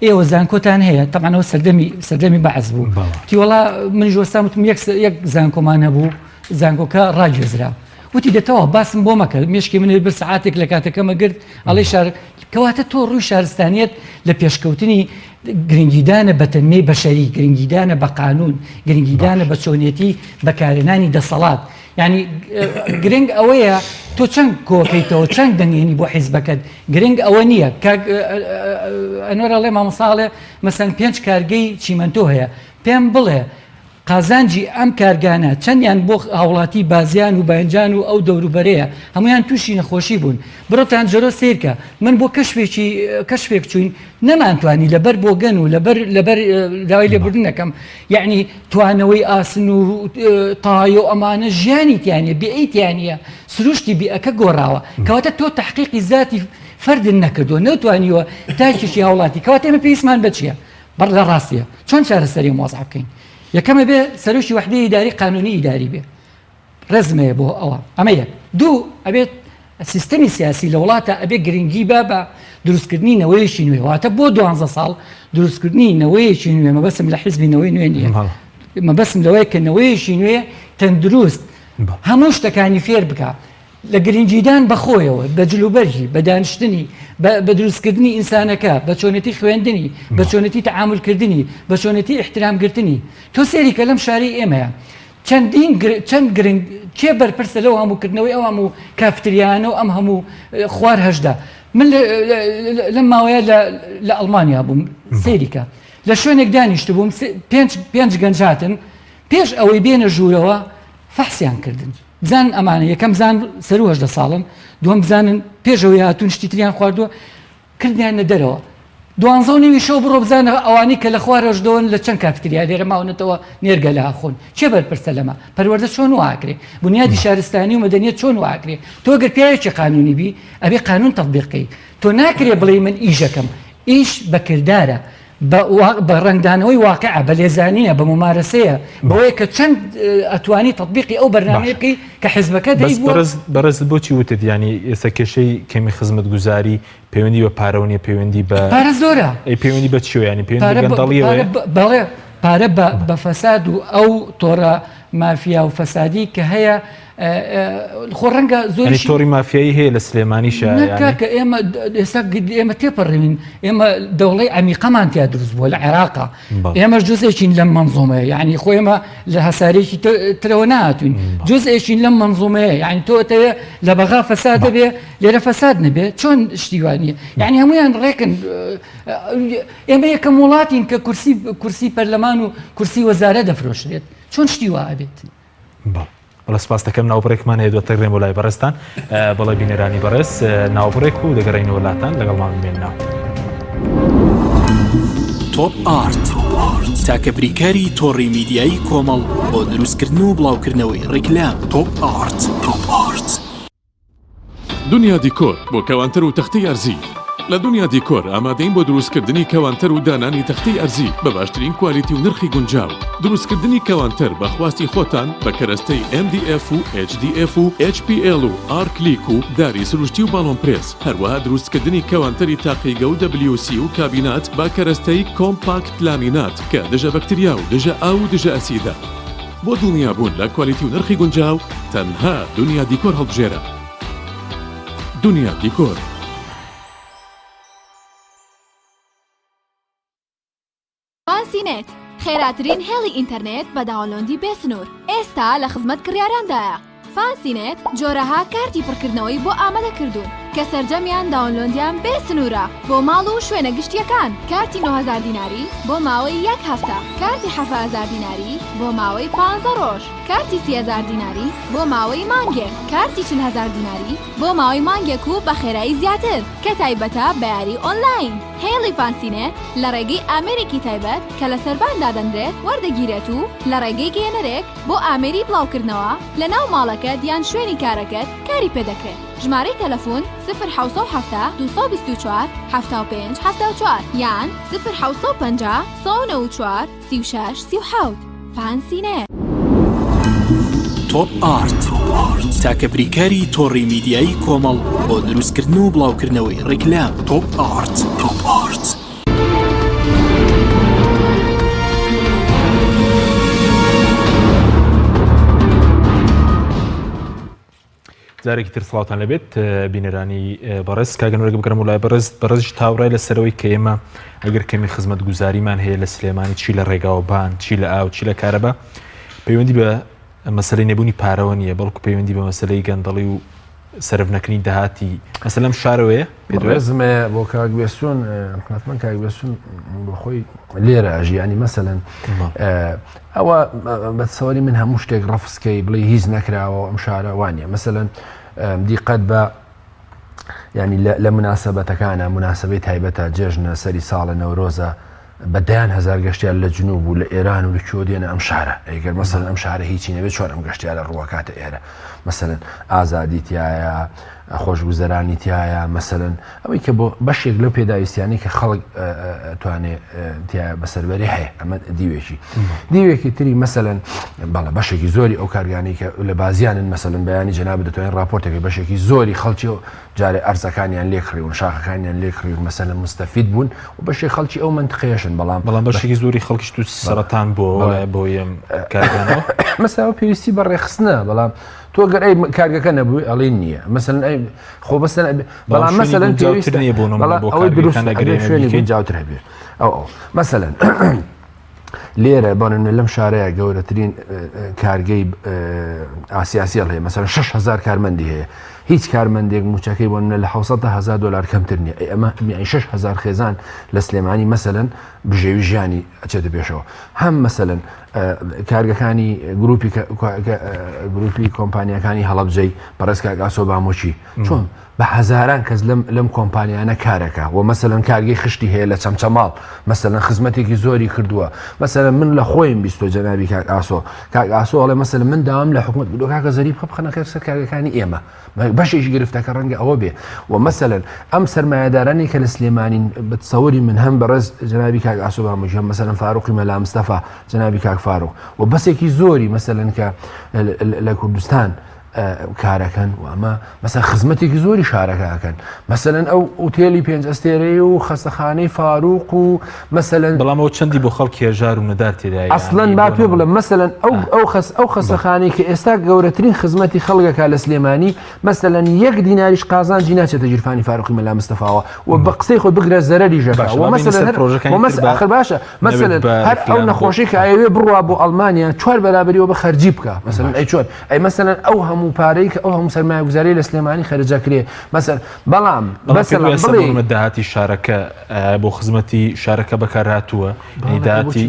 ئێوە زانکۆتان هەیە تەبعەن ئەوە سەردەمی سەردەمی بەعس بوو وتی وەڵا منیش وەستام وتم یەک یەک زانکۆمان هەبوو زانکۆکە ڕاگوێزرا وتی دەتەوە باسم بۆ مەکە مێشکی من بر سعاتێک لە کاتەکەمە گرت ئەڵێ شار کەواتە تۆ ڕووی شارستانیت لە پێشکەوتنی گرنگیدانە بە تەنمیەی بەشەری گرنگیدانە بە قانون گرنگیدانە بە چۆنیەتی بەکارهێنانی دەسەڵات یانی گرنگ ئەوەیە تۆ چەند کۆکەیتەوە چەند دەنگێنی بۆ حیزبەکەت گرنگ ئەوە نییە کاک ئەنوەر ئەڵێ مامۆستا ئەڵێ مەسەن پێنج کارگەی چیمەنتۆ هەیە پێم بڵێ قازانجی ئەم کارگانە چەندیان بۆ هاوڵاتی بازیان و باینجان و ئەو دەوروبەرەیە هەمویان تووشی نەخۆشی بوون بڕۆ تانجەرۆ سیرکە من بۆ کەشفێکی کەشفێک چوین نەمانتوانی لەبەر بۆگەن و لەبەر لەبەر داوای لێبوردن دەکەم یعنی توانەوەی ئاسن و تایە و ئەمانە ژیانی تیانە بێئی تیانە سروشتی بیئەکە گۆڕاوە کەواتە تۆ تحقیقی زاتی فەردن نەکردووە نەتوانیوە تاکێکی هاوڵاتی کەواتە ئێمە پێویستمان بە چییە بەڕ لە ڕاستیە چۆن چارەسەری مۆزع بکەین یەکەمە بێ سەرۆکی وەحدەی ئیداری قانونی ئیداری بێ ڕێزم هەیە بۆ ئەوە ئەمە یەک دوو ئەبێت سیستەمی سیاسی لە وڵاتە ئەبێ گرنگی با بە دروستکردنی نەوەیەکی نوێ واتە بۆ دوانزە ساڵ دروستکردنی نەوەیەکی نوێ مەبەسم لە حیزبی نەوەی نوێ نییە مەبەسم لەوەیە کە نەوەیەکی نوێ تەندروست هەموو شتەکانی فێر بکە لە گرنگیدان بە خۆیەوە بە جلوبەرگی بە دانیشتنی بە دروستکردنی ئینسانەکە بە چۆنێتی خوێندنی بە چۆنێتی تەعامولکردنی بە چۆنێتی ئیحترامگرتنی تۆ سەیری کە لەم شارەی ئێمەیە چەندین چەند گرنگ کێ بەرپرسە لەو هەموو کردنەوەی ئەو هەموو کافتریانە و ئەم هەموو خوار هەژدە من لەم ماوەیە لە ئەڵمانیا بووم سەیریکە لە شوێنێک دانیشتبووم پێنج پێنج گەنج هاتن پێش ئەوەی بێنە ژوورەوە فەحسیان کردن بزانن ئەمانە یەکەم بزان سەرو هەژدە ساڵن دووەم بزانن پێش ئەوەی هاتوون شتی تریان خواردووە کردیانە دەرەوە دوانزە و نیوی شەو بڕۆ بزانە ئەوانەی کە لە خوارەوەش دەوەن لە چەند کافتریا لێرە ماونەتەوە نێرگەلە ئەخۆن کێ بەرپرسە لەمە پەروەردە چۆن وا ئەکرێ بنیادی شارستانی و مەدەنیەت چۆن وا ئەکرێ تۆ گەر پیاوێکی قانونی بی ئەبێ قانون تەتبیق کەی تۆ ناکرێ بڵێی من ئیشەکەم ئیش بە کردارە. بە ڕەنگدانەوەی واقعە بە لێزانینە بە ممارەسەیە بەوەیە کە چەند ئەتوانی تەتبیقی ئەو بەرنامەیە بکەی کە حزبەکە دەیبووە. بەڕێز بۆچی وتت یانی ئێستا کێشەی کەمی خزمەتگوزاری پەیوەندی بە پارەوە نیە پەیوەندی بە پارە زۆرە ئەی پەیوەندی بە چیەوە یانی پەیوەندی بە گەندەڵیەوەیە؟ بەڵێ پارە بە فەساد و ئەو تۆڕە مافیا و فەسادی کە هەیە خۆ ڕەنگە زۆر تۆڕی مافیایی هەیە لە سلێمانی کە ئێمە ئێستا ئێمە تێپەڕین ئێمە دەوڵی ئەمیقەمان تیا دروست بووە لە عێراقا ئێمە جزێکین لەم منزومەیە یعنی خۆ ئێمە لە هەسارێکی ترەوە نهاتوین جزێکین لەم منزومەیە یعنی تۆ تەوێ لە بەغا فەساد دەبێ لێرە فەساد نەبێ چۆن شتیوانە یعنی هەمویان ڕێکن ئێمە یەکەم وڵاتین کە کورسی کورسی پەرلەمان و کورسی وەزارە دەفرۆشرێت چۆن شتی وا ئەبێت؟ بەڵێ سپاس دەکەم ناوبڕێکمان هەیە دواتر دەگەڕێین بۆ لای بەڕێزتان بەڵێ بینەرانی بەڕێز ناوبڕێک و دەگەڕێینەوە لاتان لەگەڵمان بمێننەوە. تۆپ ئارت تاکە بریکاری تۆڕی میدیایی کۆمەڵ بۆ دروستکردن و بڵاوکردنەوەی ڕیکلام تۆپ ئارت تۆپ ئارت. دنیا دیکۆر بۆ کەوانتەر و تەختەی ئەرزی لە دنیا دیکۆر ئامادەین بۆ دروستکردنی کەوانتەر و دانانی تەختەی ئەرزی بە باشترین کوالیتی و نرخی گونجاو. دروستکردنی کەوانتەر بە خواستی خۆتان بە کەرەستەی MDF و HDF و HPL و ئارکلیک و داری سروشتی و باڵۆن پرێس، هەروەها دروستکردنی کەوانتەری تاقیگە و WC و کابینات بە کەرەستەی کۆمپاکت لامینات کە دژە بەکتریا و دژە ئاو و دژە ئەسیدە. بۆ دڵنیابوون لە کوالیتی و نرخی گونجاو تەنها دنیا دیکۆر هەڵبژێرە. دنیا دیکۆر. فانسی نێت، خێراترین هێڵی ئینتەرنێت بە download ی بێ سنوور، ئێستا لە خزمەت کڕیاراندایە. فانسی نێت جۆرەها کارتی پڕکردنەوەی بۆ ئامادە کردوون کە سەرجەمیان download یان بێ سنوورە بۆ ماڵ و شوێنە گشتییەکان، کارتی 9000 دیناری بۆ ماوەی یەک هەفتە، کارتی 7000 دیناری بۆ ماوەی پانزە ڕۆژ، کارتی 30000 دیناری بۆ ماوەی مانگێک، کارتی 40000 دیناری بۆ ماوەی مانگێک و بە خێرایی زیاتر کە تایبەتە بە یاری ئۆنلاین. هێڵی فانسینێت لە ڕێگەی ئامێرێکی تایبەت کە لە سەربان دادەنرێت وەردەگیرێت و لە ڕێگەی گەیەنەرێک بۆ ئامێری بڵاوکردنەوە لە ناو ماڵەکەت یان شوێنی کارەکەت کاری پێدەکرێت. ژمارەی تەلەفون، سفر 770 224 75 74 یان سفر 750 194 36 37. فانسی نێت. تۆپ ئارت تاکە بریکاری تۆڕی میدیایی کۆمەڵ بۆ دروستکردن و بڵاوکردنەوەی ڕیکلام تۆپ ئارت تۆپ ئارت. جارێکی تر سڵاوتان لەبێت بینەرانی بەڕێز کاگەنەرەگە بگەرم و لای بەڕێز بەڕێزش تاوڕای لەسەرەوەی کە ئێمە ئەگەر کەمی خزمەت گوزاریمان هەیە لە سلێمانی چی لە ڕێگاوە بان چی لە ئاو چی لە کارەبا پەیوەندی بە مەسلەی نەبوونی پارەوە نییە بەڵکو پەیوەندی بە مەسلەی گەندەڵی و سەرف نەکردنی داهاتی مەسەلەن لەم شارەوەیە پێت وایە؟ ڕێزم هەیە بۆ کاک بێستون حتمما کاک بێستون بۆ خۆی لێرە ئەژی ینی مەسەلەن ئەوە بە تەسەوری من هەموو شتێک ڕەفسکەی بڵێ هیچ نەکراوە ئەم شارە وانە مەسەلەن دیقەت بە ینی لە مناسبەتەکانە مناسبەی تایبەتە جێژنە سەری ساڵە نەورۆزە بە دەیان هەزار گەشتیار لە جنوب و لە ئێران و لە کوێوە دێنە ئەم شارە، ئەی گەر مەسەلەن ئەم شارە هیچی نەبێت چۆن ئەم گەشتیارە ڕووەکاتە ئێرە؟ مەسەلەن ئازادی تیایە، خۆشگوزەرانی تیایە، مەسەلەن ئەوەی کە بۆ بەشێک لەو پێداویستیانەی کە خەڵک توانێ تیایە بەسەربەری هەیە، ئەمە دیوێکی. دیوێکی تری مەسەلەن بەڵێ بەشێکی زۆری ئەو کارگانەی کە لە بازیانن مەسەلەن بەیانی جەنابت دەتوانین ڕاپۆرتێک بەشێکی زۆری خەڵکی جارێ ئەرزەکانیان لێ کڕیون، شاخەکانیان لێ کڕیون، مەسەلەن موستەفید بوون و بەشێک خەڵکی ئەو مەنتقەیەشن، بەڵام بەڵام بەشێکی زۆری خەڵکیش تووشی سەرەتان بووە وایە بۆ یەم کارگانەوە. مەسەلەن ئەوە پێویستی بە ڕێکخستنە، بەڵام تۆ گەر ئەی کارگەکە نەبووی ئەڵێی نییە، مەسەلەن ئەی خۆ مەسەلەن بەڵام بەڵام مەسەلەن گونجاوتر پێویستە نییە بۆ نموونە بەڵام بۆ ئەوەی دروست کارگەکان ئەگەر ئەبێ ئێمە شوێنی بیکەین گونجاوتر هەبێ ئەو ئەو مەسەلەن لێرە بۆ نمونە لەم شارەیە گەورەترین کارگەی ئاسیاسیەڵ هەیە مەسەلەن 6000 کارمەندی هەیە هیچ کارمەندێک موچەکەی بۆ نمونە لە 700 تا 1000 دلار کەمتر نییە ئەی ئەمە یعنی 6000 خێزان لە سلێمانی مەسەلەن بژێوی ژیانی ئەچێتە پێشەوە هەم مەسەلەن. کارگەکانی گروپی گروپی کۆمپانیەکانی هەڵەبجەی بەڕێز کاک ئاسۆ بامۆچی چۆن بە هەزاران کەس لەم لەم کۆمپانیانە کارەکە و مەسەلەن کارگەی خشتی هەیە لە چەمچەماڵ مەسەلەن خزمەتێکی زۆری کردووە مەسەلەن من لە خۆیم بیستۆ جەنابی کاک ئاسۆ کاک ئاسۆ ئەڵێ مەسەلەن من داوام لە حکومەت کردووە کاکە زەریب بخەنە خێر سەر کارگەکانی ئێمە بەشێکی گرفتەکە ڕەنگە ئەوە بێ و مەسەلەن ئەم سەرمایەدارانی کە لە سلێمانین بە تسەوری من هەم بەڕێز جەنابی کاک ئاسۆ بامۆجی هەم مەسەلەن فاروقی مەلا مستەفا جەنابی کاک فاروق و بەسێکی زۆری مەسەلەن کە لە کوردستان کارەکەن و ئەمە مەسەن خزمەتێکی زۆری شارەکە ئەکەن مەسەلەن ئەو ئوتێلی پێنج ئەستێرەی و خەستەخانەی فاروق و مەسەلەن بەڵام ئەو چەندی بۆ خەڵکی هەژار و نەدار تێدایە ئەسڵەن با پێ بڵێم مەسەلەن ئەو ئەو خەس ئەو خەستەخانەی کە ئێستا گەورەترین خزمەتی خەڵکەکە لە سلێمانی مەسەلەن یەک دیناریش قازانجی ناچێتە گیرفانی فاروقی مەلا مستەفاوە و بە قسەی خۆی بگرە زەرەری ژەکا باشە و با بێینە مەسەلەن سەر هەر پرۆژەکانی و تر مەس با ئاخر باشە نەبێت مەسەلەن بە هەر ئەو ڕیکلام بۆ نەخۆشی کە ئەیەوێ بڕوا بۆ ئەڵمانیا چوار بەرابەری بە خەرجی بکە مەسەلەن ئەی چۆن ئەی مەسەلەن ئەو هەموو پارەی کە ئەو هەموو سەرمایەگوزاری لە سلێمانی خەرجەکرێ مەسەل بەڵام بەڵام پێت مەسەلەن وایە بڵێ سەر داهاتی شارەکە بۆ خزمەتی شارەکە بەکارهاتووە یعنی داهاتی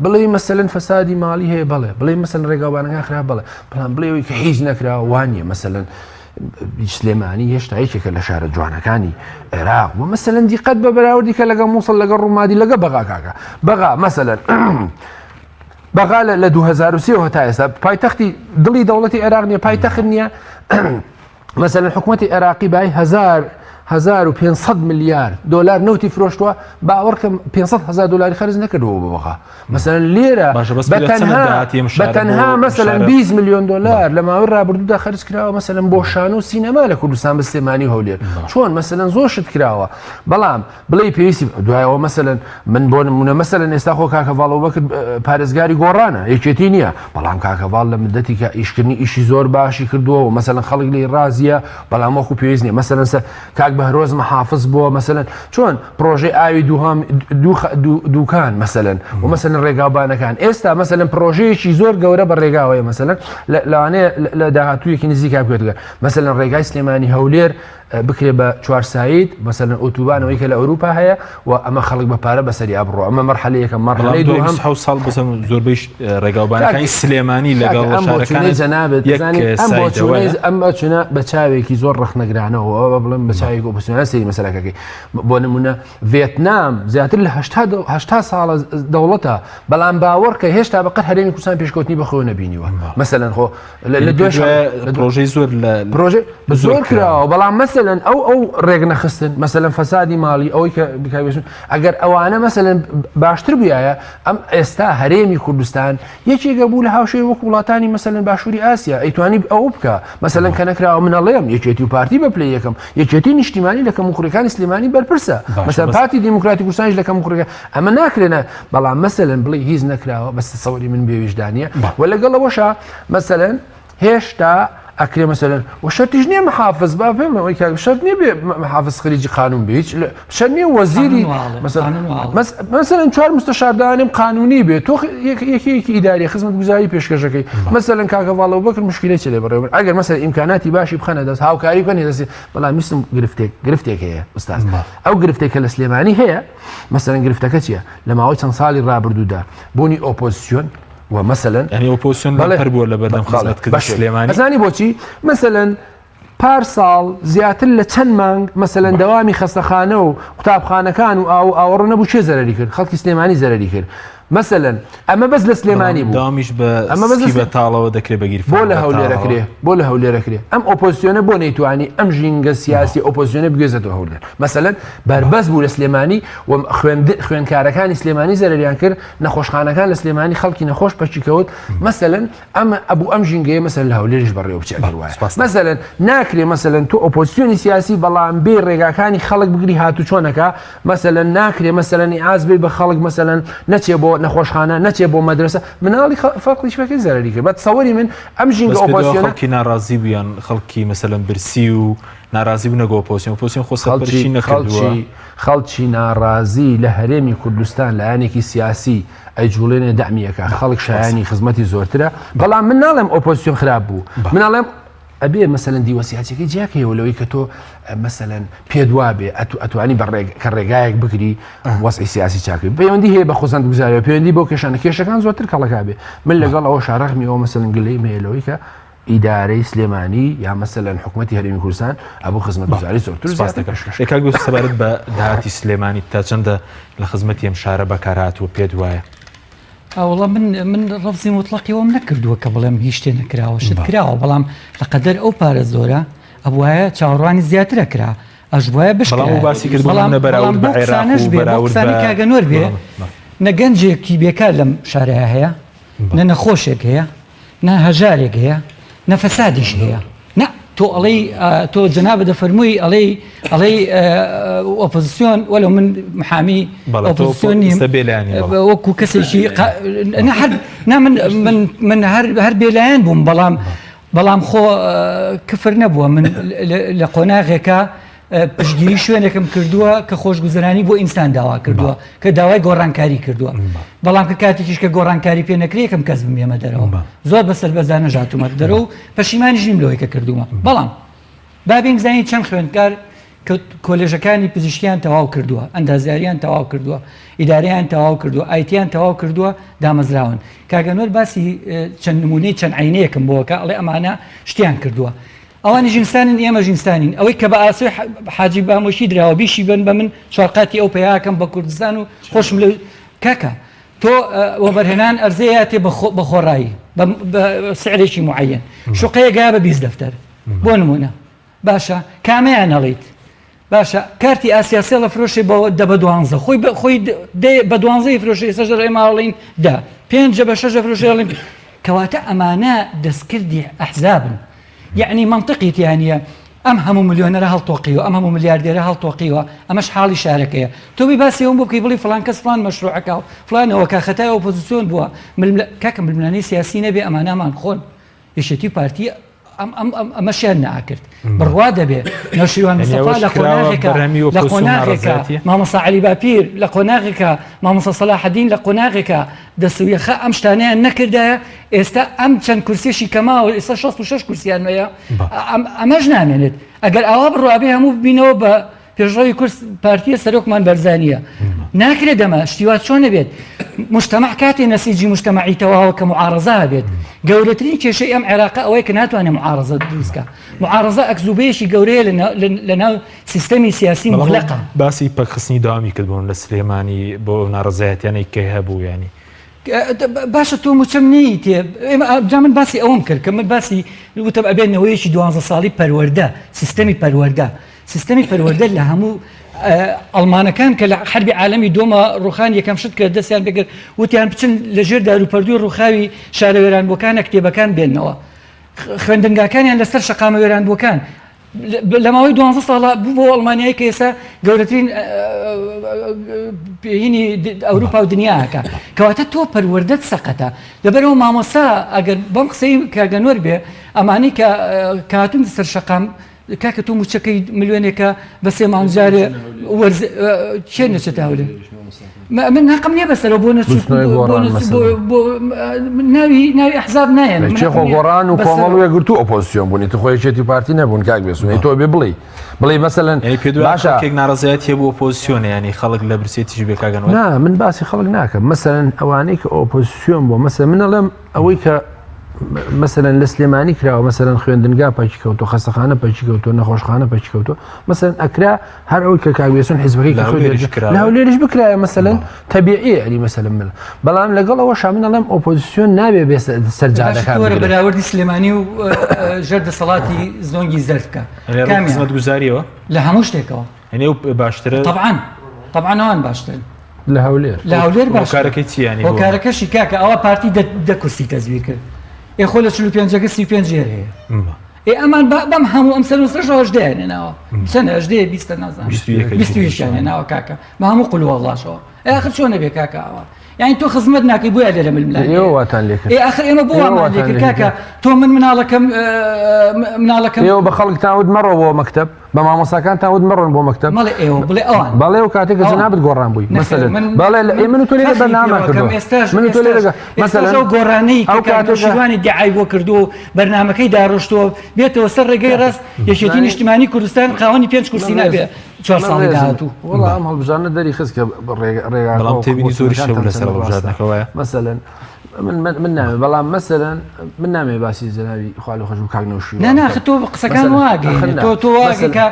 بڵێ مەسەلەن فەسادی ماڵی هەیە بەڵێ بڵێ مەسەلەن ڕێگاوبانەکان خراپ بەڵێ بەڵام بڵێ ئەوەی کە هیچ نەکراوە وانە مەسەلەن سلێمانی هێشتا یەکێکە لە شارە جوانەکانی عێراق و مەسەلەن دیقەت بە بەراوردی کە لەگەڵ مووسڵ لەگەڵ ڕوومادی لەگە بەغا کاکە بەغا مەسەلەن بەغا لە 2023 هەتا ئێستا پایتەختی دڵی دەوڵەتی عێراق نییە پایتەخت نییە مەسەلەن حکوومەتی عێراقی بای 1500 ملیار دلار نەوتی فرۆشتووە باوەڕکەم 500 هزار دلاری خەرج نەکردەوە بۆ بەغا مەسەلەن لێرە باشە بەس بە پێ لە چەند تەنها داهاتی ئەم بە شارە تەنها بۆ مەسەلەن شارە؟ 20 میلیۆن دلار لە ماوەی ڕابردوودا خەرج کراوە مەسەلەن بۆ شانۆ و سینەما لە کوردستان بە سلێمانی و هەولێر چۆن مەسەلەن زۆر شت کراوە بەڵام بڵێی پێویستی دوایەوە مەسەلەن من بۆ نمونە مەسەلەن ئێستا خۆ کاک هەڤاڵ ئەبوبەکر پارێزگاری گۆڕانە یەکێتی نییە بەڵام کاک هەڤاڵ لە مدەتی کە ئیشکردنی ئیشی زۆر باشی کردووە و مەسەلەن خەڵک لێی ڕازیە بەڵام وەکو پێویست نییە مەسەلەن سە کاک بەهرۆز محافز بووە مەسەلەن چۆن پرۆژەی ئاوی دووهام دووکان مەسەلەن و مەسەلەن ڕێگاوبانەکان ئێستا مەسەلەن پرۆژەیەکی زۆر گەورە بە ڕێگاوەیە مەسەلەن لەوانەیە لە داهاتوویەکی نزیکا بکرێت مەسەلەن ڕێگای سلێمانی هەولێر بکرێ بە چوارساید مەسەلەن ئۆتوبان ئەوەی کە لە ئەوروپا هەیە و ئەمە خەڵک بە پارە بەسەریا بڕۆ ئەمە مەرحەلەی یەکەم مەرحەلەی دووهەم حەوت ساڵ بەسەر زۆربەی ڕێگاوبانەکانی سلێمانی لەگەڵ ئەم بۆچوونەی جەنابت دەزانی ئەم بۆچوونەی ئەم بۆچوونە بە چاوێکی زۆر ڕەخنەگرانەوە ئەوە بڵێم بە چاوێکی ئۆپۆزسیۆنە سەیری مەسەلەکەکەی بۆ نمونە ڤێتنام زیاتر لە هەشتا ساڵە دەوڵەتە بەڵام باوەڕ کە هێشتا بەقەت هەرێمی کوردستان پێشکەوتنی بەخۆ نەبینیوە مەسەلەن خۆ لە دوای پرۆژەی زۆر لە پرۆژەی زۆر کراوە بەڵام مەسەلەن ئەو ئەو ڕێک نەخستن مەسەلەن فەسادی ماڵی ئەوەی کە بکوێژن ئەگەر ئەوانە مەسەلەن باشتر بووایە ئەم ئێستا هەرێمی کوردستان یەکێکە بوو لە هاوشێوەی وەک وڵاتانی مەسەلەن باشووری ئاسیا ئەیتوانی ئەو بکە مەسەلەن کە نەکراوە من ئەڵێم یەکێتی و پارتی بە پلەی یەکەم یەکێتی نیشتیمانی لە کەموکوڕیەکانی سلێمانی بەرپرسە مەسەلەن پارتی دیموکراتی کوردستانیش لە کەموکوڕیەکە ئەمە ناکرێنە بەڵام مەسەلەن بڵێ هیچ نەکراوە بەس تەسەوری من بێویژدانیە و لەگەڵ ئەوەشا مەسەلەن هێشتا ئەکرێ مەسەلەن و شەرتیش نییە محافظ با پێم ئەوەی کاک شەرت نییە بێ محافظ خەریکی قانون بێ هیچ شەرت نییە وەزیری مەسەلەن چوار مستەشاردانیم قانونی بێ تۆ یەکێکی ئیداری خزمەتگوزاری پێشکەشەکەی مەسەلەن کاکە ڤاڵ ئەبوبەکر مشکلەی چ لێ بەڕێوەبەر ئەگەر مەسەلەن ئیمکاناتی باشی بخەنە دەست هاوکاری بکەن دەستی بەڵام ویستم گرفتێک گرفتێک هەیە ئوستاز ئەو گرفتێک کە لە سلێمانی هەیە مەسەلەن گرفتەکە چییە لە ماوەی چەند ساڵی ڕابردوودا بوونی ئۆپۆزیسیۆن و مەسەلەن یعنی ئۆپۆزیسیۆن لەمپەر بووە لە بەردەم خزمەتکردنی سلێمانی ئەزانی بۆچی مەسەلەن پار ساڵ زیاتر لە چەند مانگ مەسەلەن دەوامی خەستەخانە و قوتابخانەکان و ئاو ئاوەڕۆ نەبوو کێ زەرەری کرد خەڵکی سلێمانی زەرەری کرد مەسەلەن ئەمە بەس لە سلێمانی بوو دامیش بە ئەمە بەس بە تاڵەوە دەکرێت بە گیرفان بۆ لە هەولێرەکرێ بۆ لە هەولێرەکرێ ئەم ئۆپۆزیسیۆنە بۆ نەیتوانی ئەم ژینگە سیاسی ئۆپۆزیسیۆنە بگوێزێتەوە هەولێر مەسەلەن بەربەست بوو لە سلێمانی و خوێندکارەکانی سلێمانی زەرەریان کرد نەخۆشخانەکان لە سلێمانی خەڵکی نەخۆش پەکی کەوت مەسەلەن ئەمە ئەبوو ئەم ژینگەیە مەسەلەن لە هەولێریش بەڕێوە بچێت ئەگەر وایە مەسەلەن ناکرێ مەسەلەن تۆ ئۆپۆزیسیۆنی سیاسی بەڵام بێ ڕێگاکانی خەڵک بگری هاتوچۆ نەکا مەسەلەن ناکرێ مەسەلەن ئیعاز بێ بە خەڵک مەسەلەن نەچێ بۆ نەخۆشخانە نەچێ بۆ مەدرسە مناڵی فەقریش بەکەی زەرەری کرد بە تەسەوری من ئەم ژینگە ئۆپۆزیسیۆنە خەڵکی ناڕازی بوویان خەڵکی مەسەلەن برسی و ناڕازی بوونە گۆ ئۆپۆزیسیۆن ئۆپۆزیسیۆن خۆ سەرپەرشتی نەکردووە. خەڵکی ناڕازی لە هەرێمی کوردستان لایەنێکی سیاسی ئەیجوڵێنێ دەعمی ئەکا خەڵک شایانی خزمەتی زۆرترە بەڵام من ناڵێم ئۆپۆزیسیۆن خراپ بوو من ئەڵێم. ئەبێ مەسەلەن دیوە سیاسیەکەی جیاکەیەوە لەوەی کە تۆ مەسەلەن پێت وابێ ئەتو ئەتوانی بە ڕێگ کە ڕێگایەک بگری وەزعی سیاسی چاکەی پەیوەندی هەیە بە خۆزەند گوزارەوە پەیوەندی بۆ کێشانە کێشەکان زۆرتر کەڵەکا بێ من لەگەڵ ئەوە شارەغمی ئەوە مەسەلەن گلەییم هەیە لەوەی کە ئیدارەی سلێمانی یا مەسەلەن حکوومەتی هەرێمی کوردستان ئەبوو خزمەتگوزاری زۆرتر سپاس زیاتر دەکەم. پێشکەش ئێ کاک یوسف سەبارەت بە داهاتی سلێمانی تا چەندە لە خزمەتی ئەم شارە بەکارهاتووە پێت وایە؟ ئەوەڵا من من ڕەفزی موتڵەقی وەم نەکردووە کە بڵێم هیچ شتێ نەکراوە شت کراوە بەڵام لە قەدەر ئەو پارە زۆرە ئەبوایە چاوەڕوانی زیاترە کرا ئەشبوایە بەڵام ئەو باسی کرد بۆ بەڵام نمونە بەڵام بەراورد بە بۆ عێراق قسانەش و بێ بۆ بەراورد قسانەی بە کاگەنۆر بێ بەڵێ. نە گەنجێکی بێکار لەم شارەیە هەیە نە نەخۆشێک هەیە نە هەژارێک هەیە نە فەسادیش هەیە نا تۆ ئەڵێی تۆ جەنابت دەفەرمووی ئەڵێی ئەڵێی ئۆپۆزیسیۆن وەلو من محامی ئۆپۆزیسیۆن نیم وەکو کەسێکی هەر نا من من من هەر هەر بێلایەن بووم بەڵام بەڵام خۆ کفر نەبووە من لە قۆناغێکە پشتگیری شوێنێکم کردووە کە خۆشگوزەرانی بۆ ئینسان داوا کردووە کە داوای گۆڕانکاری کردووە بەڵام کە کاتێکیش کە گۆڕانکاری پێ نەکرێ یەکەم کەس بم ئێمە دەرەوە زۆر بە سەربەرزانە ژاتومە دەرەوە و پەشیمانیش نیم لەوەی کە کردوومە بەڵام با بین بزانین چەند خوێندکار کە کۆلێژەکانی پزیشکیان تەواو کردووە ئەندازیاریان تەواو کردووە ئیداریان تەواو کردووە ئایتیان تەواو کردووە دامەزراون کاگەنۆر باسی چەند نمونەی چەند عینەیەکم بۆکە ئەڵێ ئەمانە شتیان کردووە ئەوانیش ئینسانن ئێمەش ئینسانین ئەوەی کە بە ئاسۆی حاجی بامۆشی دراوە بیشی بن بە من چوارقاتی ئەو پیاکەم بە کوردستان و خۆشم لە کاکە تۆ وەبەرهێنان ئەرزەیە تێ بە خۆڕایی بە سعرێکی معەن شوقەیە گا بە 20 دەفتەر بۆ نمونە باشە کامیان هەڵیت باشە کارتی ئاسیاسێڵ ئەفرۆشێ بە دە بە دوانزە خۆی بە خۆی دە بە دوانزەی فرۆشێ ئێستاش دەڵێ ئێمە ئەڵێین دە پێنجە بە شەش ئەفرۆشێ ئەڵێن کەواتە ئەمانە دەستکردی ئەحزابن یعنی منطقی تیا نییە ئەم هەموو ملیۆنەرە هەڵتۆقیوە ئەم هەموو ملیاردێرە هەڵتۆقیوە ئەمەش حاڵی شارەکەیە تۆ بی باسی ئەوم بۆ بکەی بڵی فڵان کەس فڵان مەشروعەکە و فڵان ئەوەکە خەتای ئۆپۆزیسیۆن بووە ململە کاکە ململانێی سیاسی نەبێ ئەمانەمان خۆن یەکێتی و پارتی ئەمەشیان ناکرد بڕوا دەبێ نەوشیروان مستەفا لە قۆناغێکە لە قۆناغێکە مامۆستا عەلی باپیر لە قۆناغێکە مامۆستا سەلاحەدین لە قۆناغێکە دەسویەخە ئەم شتانەیان نەکردایە ئێستا ئەم چەند کورسیشی کەماوە ئێستا 66 کورسیان هەیە ئەمەش نامێنێت ئەگەر ئاوا بڕوابێ هەموو ببینەوە بە پێشڕەوی کورس پارتیە سەرۆکمان بەرزانیە ناکرێت دەمە شتیوا چۆن نەبێت مجتمع کاتێ نەسیجی مجتمعی تەواوە کە معارەزە هەبێت گەورەترین کێشەی ئەم عێراقە ئەوەیە کە ناتوانێت معارەزە دروستکە معارەزە ئەکزوبەیەکی گەورەیە لە ناو سیستەمی سیاسی مغلقە باسی پەکخستنی داوامی کرد بۆن لە سلێمانی بۆ ناڕەزایەتیانەی کە هەبوو ینی باشە تۆ موچەم نیتێ جا من باسی ئەوەم کرد کە من باسی وتم ئەبێ نەوەیەکی دوانزە ساڵی پەروەردە سیستەمی پەروەردە سیستەمی پەروەردە لە هەموو ئەڵمانەکان کە لە حربی عالەمی دۆمە ڕوخان یەکەم شت کە دەستیان پێکرد وتیان بچن لە ژێر داروپەردووی ڕوخاوی شارە وێرانبووەکانە کتێبەکان بێنەوە خوێندنگاکانیان لەسەر شەقامە وێرانبووەکان لە ماوەی دوانزە ساڵە بوو بۆ ئەڵمانیای کە ئێستا گەورەترین هینی ئەوروپا و دنیاکە کەواتە تۆ پەروەردەت سەقەتە لەبەرەوە مامۆستا ئەگەر بەم قسەی کاگەنۆر بێ ئەمانەی کە کاتون سەر شەقام کاکە تۆ موچەکەی ملیۆنێکە بە سێ مانگ جارێ وەرز کێ نەچێتە هەولێر من هەقم نییە بەسەرەوە بۆ نەچوو بۆ ناوی ناوی ئەحزاب نایەن چێ خۆ گۆڕان و کۆمەڵ و یەکگرتوو ئۆپۆزیسیۆن بوون ئیتر خۆ یەکێتی و پارتی نەبوون کاک بێسون تۆ بێ بڵێی بڵێی مەسەلەن پێ باشە کێک ناڕەزایەتی هەبوو ئۆپۆزیسیۆنە ینی خەڵک لە برسێتیش بێ کاگەن نا من باسی خەڵک ناکەم مەسەلەن ئەوانەی کە ئۆپۆزیسیۆن بووە مەسەلەن من ئەڵێم ئەوەی کە مەسەلەن لە سلێمانی کراوە مەسەلەن خوێندنگا پەکی کەوتو خەستەخانە پەکی کەوتو نەخۆشخانە پەکی کەوتو مەسەلەن ئەکرا هەر ئەوەی کە کاک بێسون حیزبەکەی کە خۆی لە هەولێریش بکرایە مەسەلەن تەبیعیە یعنی مەسەلەن من بەڵام لەگەڵ ئەوە من ئەڵێم ئۆپۆزیسیۆن نابێ بێ سەر جادەکان وەرە بەراوردی سلێمانی و ژێر دەسەڵاتی زۆنگی زەرد بکە خزمەتگوزاریەوە لە هەموو شتێکەوە یعنی ئەو باشترە طبعا طبعا ئەوان باشترن لە هەولێر لە هەولێر باشترە هۆکارەکەی چییە یعنی بۆ؟ هۆکارەکەشی کاکە ئەوە پارتی دە کورسی تەزویر کرد ئێ خۆ لە 45ەکە 35 ژێر هەیە ئێ ئەمان بەم هەموو ئەم سەر و سەرشەوە هەژدەیان هێناوە چەند هەژدەیە بیستە نازانم بیست و یەکیان هێناوە کاکە بە هەموو قل وەڵڵاشەوە ئێ ئاخر چۆن ئەبێ کاکە ئەوە یعنی تۆ خزمەت ناکەی بۆیە لێرە ململانێ ئێوە واتان لێ کرد ئێ ئاخر ئێمە بۆ وامان لێ کرد کاکە تۆ من مناڵەکەم مناڵەکەم ئێوە بە خەڵکتان وت مەڕۆ بۆ مەکتەب. بە مامۆستاکانتان وت مەڕۆن بۆ مەکتەب؟ مەڵێ ئێوە، بڵێ ئەوان. بەڵێ ئەو کاتێک کە جەنابت گۆڕان بووی. مەسەلەن بەڵێ ئێ من و تۆ لێرە بەرنامەمان کردووە. من و تۆ لێرە مەسەلەن ئەو گۆڕانەی کە کاک نەوشیروان ئیدعای بۆ کردووە و بەرنامەکەی داڕشتووە بێتەوە سەر ڕێگەی ڕاست، یەکێتی نیشتمانی کوردستان خاوەنی پێنج کورسی نابێ چوار ساڵی داهاتوو. وەڵا ئەم هەڵبژاردنە دەری خست کە ڕێگا بەڵام تێبینی زۆریش هەبوو لەسەر هەڵبژاردنەکە وایە؟ مەسەلەن من من من نامێ بەڵام مەسەلەن من نامێ باسی جەنابی خوا لێ خۆش بوو کاک نەوشیروان نا نا تۆ قسەکان واگەیەنی تۆ تۆ واگەی کە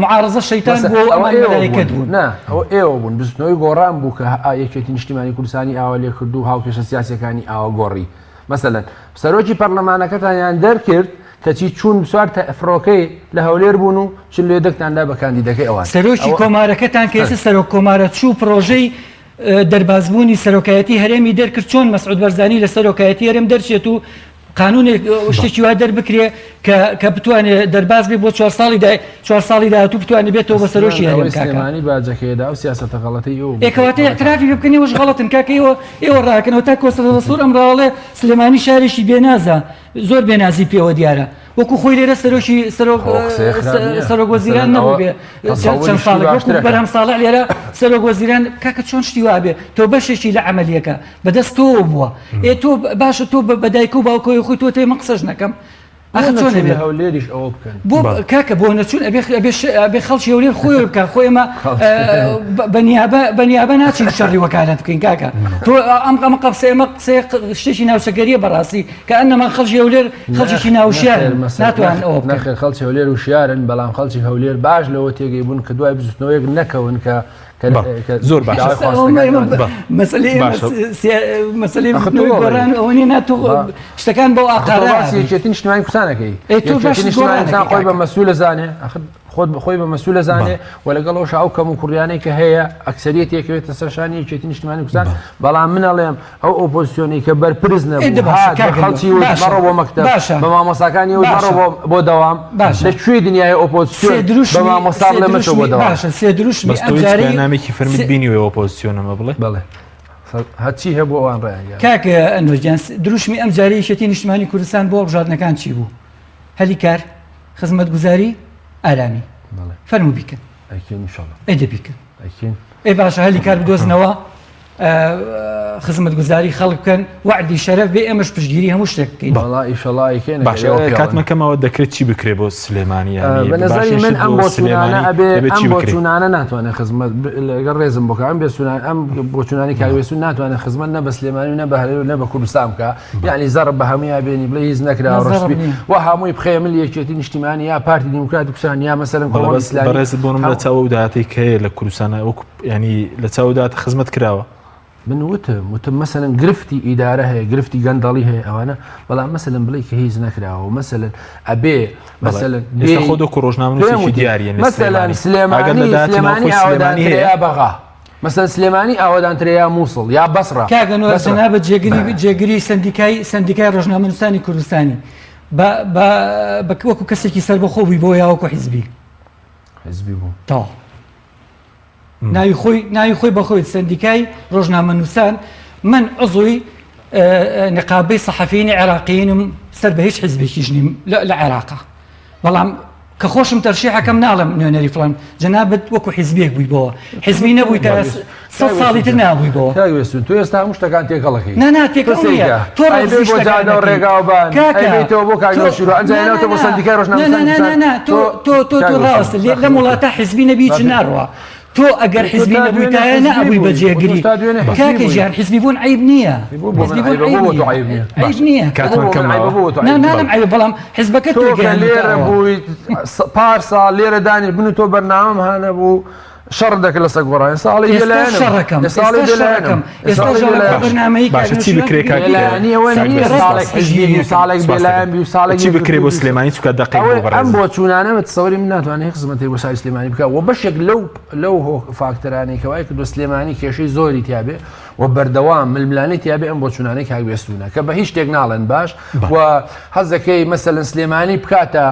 معارضە شەیتان بوو و ئەمان مەلایکەت بوون نا ئەوە ئێوە بوون بزوتنەوەی گۆڕان بوو کە یەکێتی نیشتیمانی کوردستانی ئاوا لێ کرد و هاوکێشە سیاسیەکانی ئاوا گۆڕی مەسەلەن سەرۆکی پەرلەمانەکەتانیان دەرکرد کەچی چوون سوار فڕۆکەی لە هەولێر بوون و چل لێدەکتان دا بە کاندیدەکەی ئەوان سەرۆکی کۆمارەکەتان کە ئێستا سەرۆک کۆمارە چوو پڕۆژەی دەربازبوونی سەرۆکایەتی هەرێمی دەرکرد چۆن مەسعود بەرزانی لە سەرۆکایەتی هەرێم دەرچێت و قانونێک شتێکی وا دەربکرێ کە کە بتوانێت دەرباز بێ بۆ چوار ساڵی دای چوار ساڵی داهاتوو بتوانێت بێتەوە بە سەرۆکی هەرێم کاکە سلێمانی باجەکەیدا ئەو سیاسەتە غەڵەتەی ئێوە بوو. ئێ کەواتە ئیعترافی پێ بکەن ئێوەش غەڵەتن کاکە ئێوە ئێوە ڕاکەنەوە تا کۆسرەت ڕەسوڵ ئەم ڕاڵێ سلێمانی شارێکی بێنازە زۆر بێنازی پێوە دیارە وەکو خۆی لێرە سەرۆکی سەرۆک سەرۆک وەزیران نەبوو بێ چەند ساڵێک وەکو بەرهەم ساڵح لێرە سەرۆک وەزیران کاکە چۆن شتی وابێ تۆ بەشێکی لە عەمەلیەکە بەدەست تۆوە بووە ئێ تۆ باشە تۆ بە دایک و باوکەوەی خۆی تۆ تێ من قسەش نەکەم ئاخر چۆن لە هەولێریش ئەوە بکەن بۆ کاکە بۆ نەچوون ئەبێ ئەبێ ئەبێ خەڵکی هەولێر خۆی بکە خۆ ئێمە بە نیابە بە نیابە ناچین شەڕی وەکالەت بکەین کاکە تۆ ئەم ئەمە قسە ئێمە قسەی شتێکی ناوچەگەریە بەڕاستی کە ئەنەما خەڵکی هەولێر خەڵکێکی ناوشیارن ناتوانن ئەوە بکەن. نەخێر خەڵکی هەولێر وشیارن بەڵام خەڵکی هەولێر باش لەوە تێگەی بوون کە دوای بزوتنەوەیەک نەکەون کە زۆر باشە مەسەلەی بزوتنەوەی گۆڕان ئەوە نیە تۆ شتەکان بەو ئاقارە باسی یەکێتی نیشتمانی کوردستانەکەی یەکێتی نیشتمانی کوردستان خۆی بە مەسئول زانێ ئەخر خۆت خۆی بە مەسئول ئەزانێ و لەگەڵ ئەوش ئەو کەم و کوڕیانەی کە هەیە ئەکسەریەت یەکەوێتە سەر شانی یەکێتی نیشتمانی کوردستان بەڵام من ئەڵێم ئەو ئۆپۆزیسیۆنەی کە بەرپرس نەبوو هات بە خەڵکی وت مەڕۆ بۆ مەکتەب بە مامۆستاکانی وت مەڕۆ بۆ دەوام لە کوێی دنیای ئۆپۆزیسیۆن بە مامۆستا بڵێ مەچۆ بۆ دەوام باشە سێ دروشمی بەس تۆ هیچ بەیاننامەیەکی فەرمیت بینیوە ئۆپۆزیسیۆنەمە بڵێ بەڵێ هەرچی هەبوو ئەوان ڕایانگەیاند. کاک ئەنوەر گیان دروشمی ئەم جارەی یەکێتی نیشتمانی کوردستان بۆ هەڵبژاردنەکان چی بوو؟ هەلی کار، خزمەتگوزاری، ئارامی. فەرموو بیکەن. ئەیکەین ئینشەڵا. ئەی دە بیکەن. ئەیکەین. ئەی باشە هەلی کار بدۆزنەوە خزمەتگوزاری خەڵک بکەن وەعدی شەرەف بێ ئێمەش پشتگیری هەموو شتێک بکەین. وەڵا ئیشەڵا ئەیکەین. باشە کاتمان کەمەوە دەکرێت چی بکرێ بۆ سلێمانی یانی بە نەزەری من ئەم بۆچوونانە ئەبێ ئەم بۆچوونانە ناتوانێت خزمەت لەگەڵ ڕێزم بۆ ئەم بێسوونان ئەم بۆچوونانی کاک بێسوون ناتوانێت خزمەت نە بە سلێمانی و نە بە هەرێم و نە بە کوردستان بکا یعنی زەڕب بە هەموویا بێنی بڵێ هیچ نەکرا ڕۆشتبی و هەمووی بخەیە ملی یەکێتی نیشتیمانی یا پارتی دیموکراتی کوردستان یا مەسەلەن کۆمەڵی ئیسلامی بەڕێزت بۆ نمونە لە چاو ئەو داهاتەی کە هەیە لە کوردستان وەکو یعنی لە چاو داهات خزمەت کراوە من وتم وتم مەسەلەن گرفتی ئیدارە هەیە گرفتی گەندەڵی هەیە ئەوانە بەڵام مەسەلەن بڵێ کە هیچ نەکراوە مەسەلەن ئەبێ مەسەلەن ئێستا خۆت وەکو ڕۆژنامەنووسێکی دیاریە لە مەسەلەن سلێمانی سلێمانی سلێمانی هەیە یا بەغا مەسەلەن سلێمانی ئاوەدانترە یا مووسڵ یا بەسڕە؟ کاک ئەنوەر جەنابت جێگری جێگری سەندیکای سەندیکای ڕۆژنامەنووسانی کوردستانی بە بە بە وەکو کەسێکی سەربەخۆ بووی بۆ یا وەکو حیزبی؟ حیزبی بووم. تەواو. ناوی خۆی ناوی خۆی بەخۆی سەندیکای ڕۆژنامەنووسان من عضوی نقابەی سەحەفیینی عێراقیینم سەر بە هیچ حیزبێکیش نیم لە عێراقا بەڵام کە خۆشم تەرشیحەکەم ناڵێم نوێنەری فڵان جەنابت وەکو حیزبێک بووی بۆوە حیزبی نەبووی تا سە ساڵی تر نابووی بۆوە کاک وێستون تۆ ئێستا هەموو شتەکان تێکەڵەکەی نا نا تێکەڵ نییە تۆ ئەی بێ ڕەفزی بۆ شتەکان جادە و دەکەی ڕێگا و بان ئەی کاکە بێیتەوە بۆ کاک تۆ نەوشیروان ئەنجا نا نا هێناوتە بۆ نا سەندیکای نا نا ڕۆژنامەنووسانی نا نا کوردستان نا تۆ تۆ تۆ تۆ کاک تۆ وێستون ڕاستە لێ لەم بەخێر وڵاتە حیزبی نەبی هیچ بەخێر ناڕوا تۆ ئەگەر تۆ حیزبی تا دوێنێ نەبوویتایە حیزبی نەئەبووی بە بووی جێگری تۆ تا دوێنێ حیزبی کاکە بووی گیان حیزبی بوون عەیب نییە بۆ بۆ من حیزبی بوون عەیبە عەیب بۆ بۆ تۆ نییە عەیب نییە عەیب نییە کاتمان بۆ بۆ کەم من عەیبە ماوە بۆ بۆ تۆ نا عەیب نییە ناڵێم عەیبە بەڵام حیزبەکەت تۆ تۆی کە گەیاندووتە لێرە ئەوە بووی پار ساڵ لێرە دانیش من و تۆ بەرنامەم هانە بوو شەڕ دەکرد لەسەر گۆڕان ساڵی ئێستا بێلایەنم شەڕەکەم ساڵی ئێستا شەڕەکەم بێلایەنم ئێستا ساڵی شەڕەکەم بێلایەنم بەرنامەی کاک باشە چی نەوشیروان بکرێ کاک بێلایەنی ئەوە کاک نییە بێ ساڵێک سپاس حیزبی بی و ساڵێک سپاس بێلایەن دەکەم بی و ساڵێک چی بکرێ یەکگرتوو بۆ بی سلێمانی چونکە دەقێک ئەوەی بۆ ئەم بەڕێزم بۆچوونانە بە تەسەوری من ناتوانێت هیچ خزمەتێک بۆ شاری سلێمانی بکات و بەشێک لەو لەو هۆ فاکتەرانەی کە وای کردووە سلێمانی کێشەی زۆری تیابێ و بەردەوام ململانێی تیابێ ئەم بۆچوونانەی کاک بێستوونە کە بە هیچ شتێک ناڵێن باش و حەز دەکەی مەسەلەن سلێمانی بکاتە.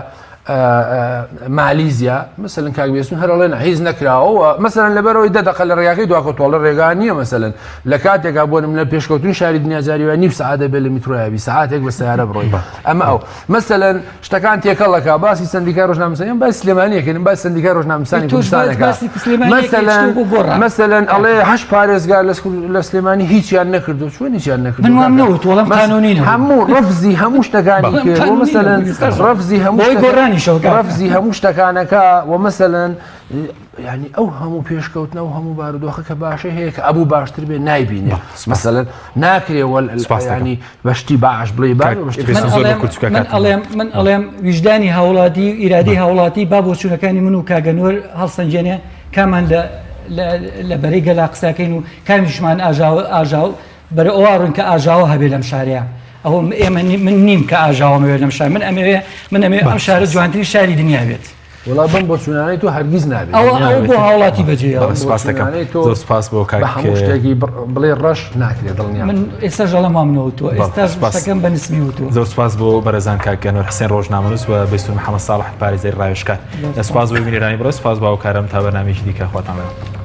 مالیزیا مەسەلەن کاک بێسون هەر ئەڵێ نا هیچ نەکراوە و مەسەلەن لەبەرەوەی دە دەقە لە ڕێگاکەی دواکەوتووە ئەڵێ ڕێگا نییە مەسەلەن لە کاتێکا بۆ نمونە پێشکەوتوین شاری دنیا جاری وایە نیو سەعات دەبێت لە میترۆیا بی سەعاتێک بە سەیارە بڕۆی ئەمە ئەو مەسەلەن شتەکان تێکەڵ دەکا باسی سەندیکای ڕۆژنامەنووسان ئێمە باسی سلێمانی ئەکەین باسی سەندیکای ڕۆژنامەنووسانی تۆش کوردستان ئەکا باسی سلێمانی ئەکەی، مەسەلەن شتۆ بۆ گۆڕان. مەسەلەن ئەڵێ هەشت پارێزگار لە سکو- لە سلێمانی هیچیان نەکردو چۆن هیچیان نەکردو من وام کاکە؟ نەوت، وەڵام مەس- قانونی نەبوو. هەموو ڕەفزی هەموو شتەکانی بەڵام کرد و قانونی مەسەلەن نەبوو، ئێستاش ڕەفزی هەموو بەهۆی شتەکە- گۆڕانیشەوە کاکە. ڕەفزی هەموو شتەکانەکە و مەسەلەن یعنی ئەو هەموو پێشکەوتنە و هەموو بارودۆخە کە باشە هەیە کە ئەبوو باشتر بێ نایبینێ مەسەلەن ناکرێ وەل ینی بەشتی باش بڵێ من ئەڵێم من ئەڵێم ویژدانی هاوڵاتی و ئیرادەی هاوڵاتی با بۆچوونەکانی من و کاگەنوەر هەڵسەنگێنێ کامان لە لە بەرەی گەلا قساکەین و کامیشمان ئاژاوە ئاژاو بەرە ئەوە ڕوون کە ئاژاوە هەبێ لەم شارەیە ئەوە ئێمە من نیم کە ئاژاوەمەوێت لەم شار من ئەمەوێ من ئەمێ ئەم شارە جوانترین شاری دنیا بێت. وەڵا بەم بۆچوونانەی تۆ هەرگیز نابێت. ئەوە ئەوە بۆ هاوڵاتی بەجێیە. بەڵێ سپاس دەکەم. زۆر سپاس بۆ کاک. بە هەموو شتێکی بڵێ ڕەش ناکرێت دڵنیام. من ئێستاش ئەڵێم وام نەوتووە ئێستاش شتەکەم بە نسبی وتووە. زۆر سپاس بۆ بەرێزان کاک گەنوەر حسێن ڕۆژنامەنووس و بێستون محەمەد ساڵح پارێزەری ڕاوێژکار. سپاس بۆ بینەرانی بەڕێز سپاس بۆ هاوکارم تا بەرنامەیەکی دیکە خواتان لەگەڵ.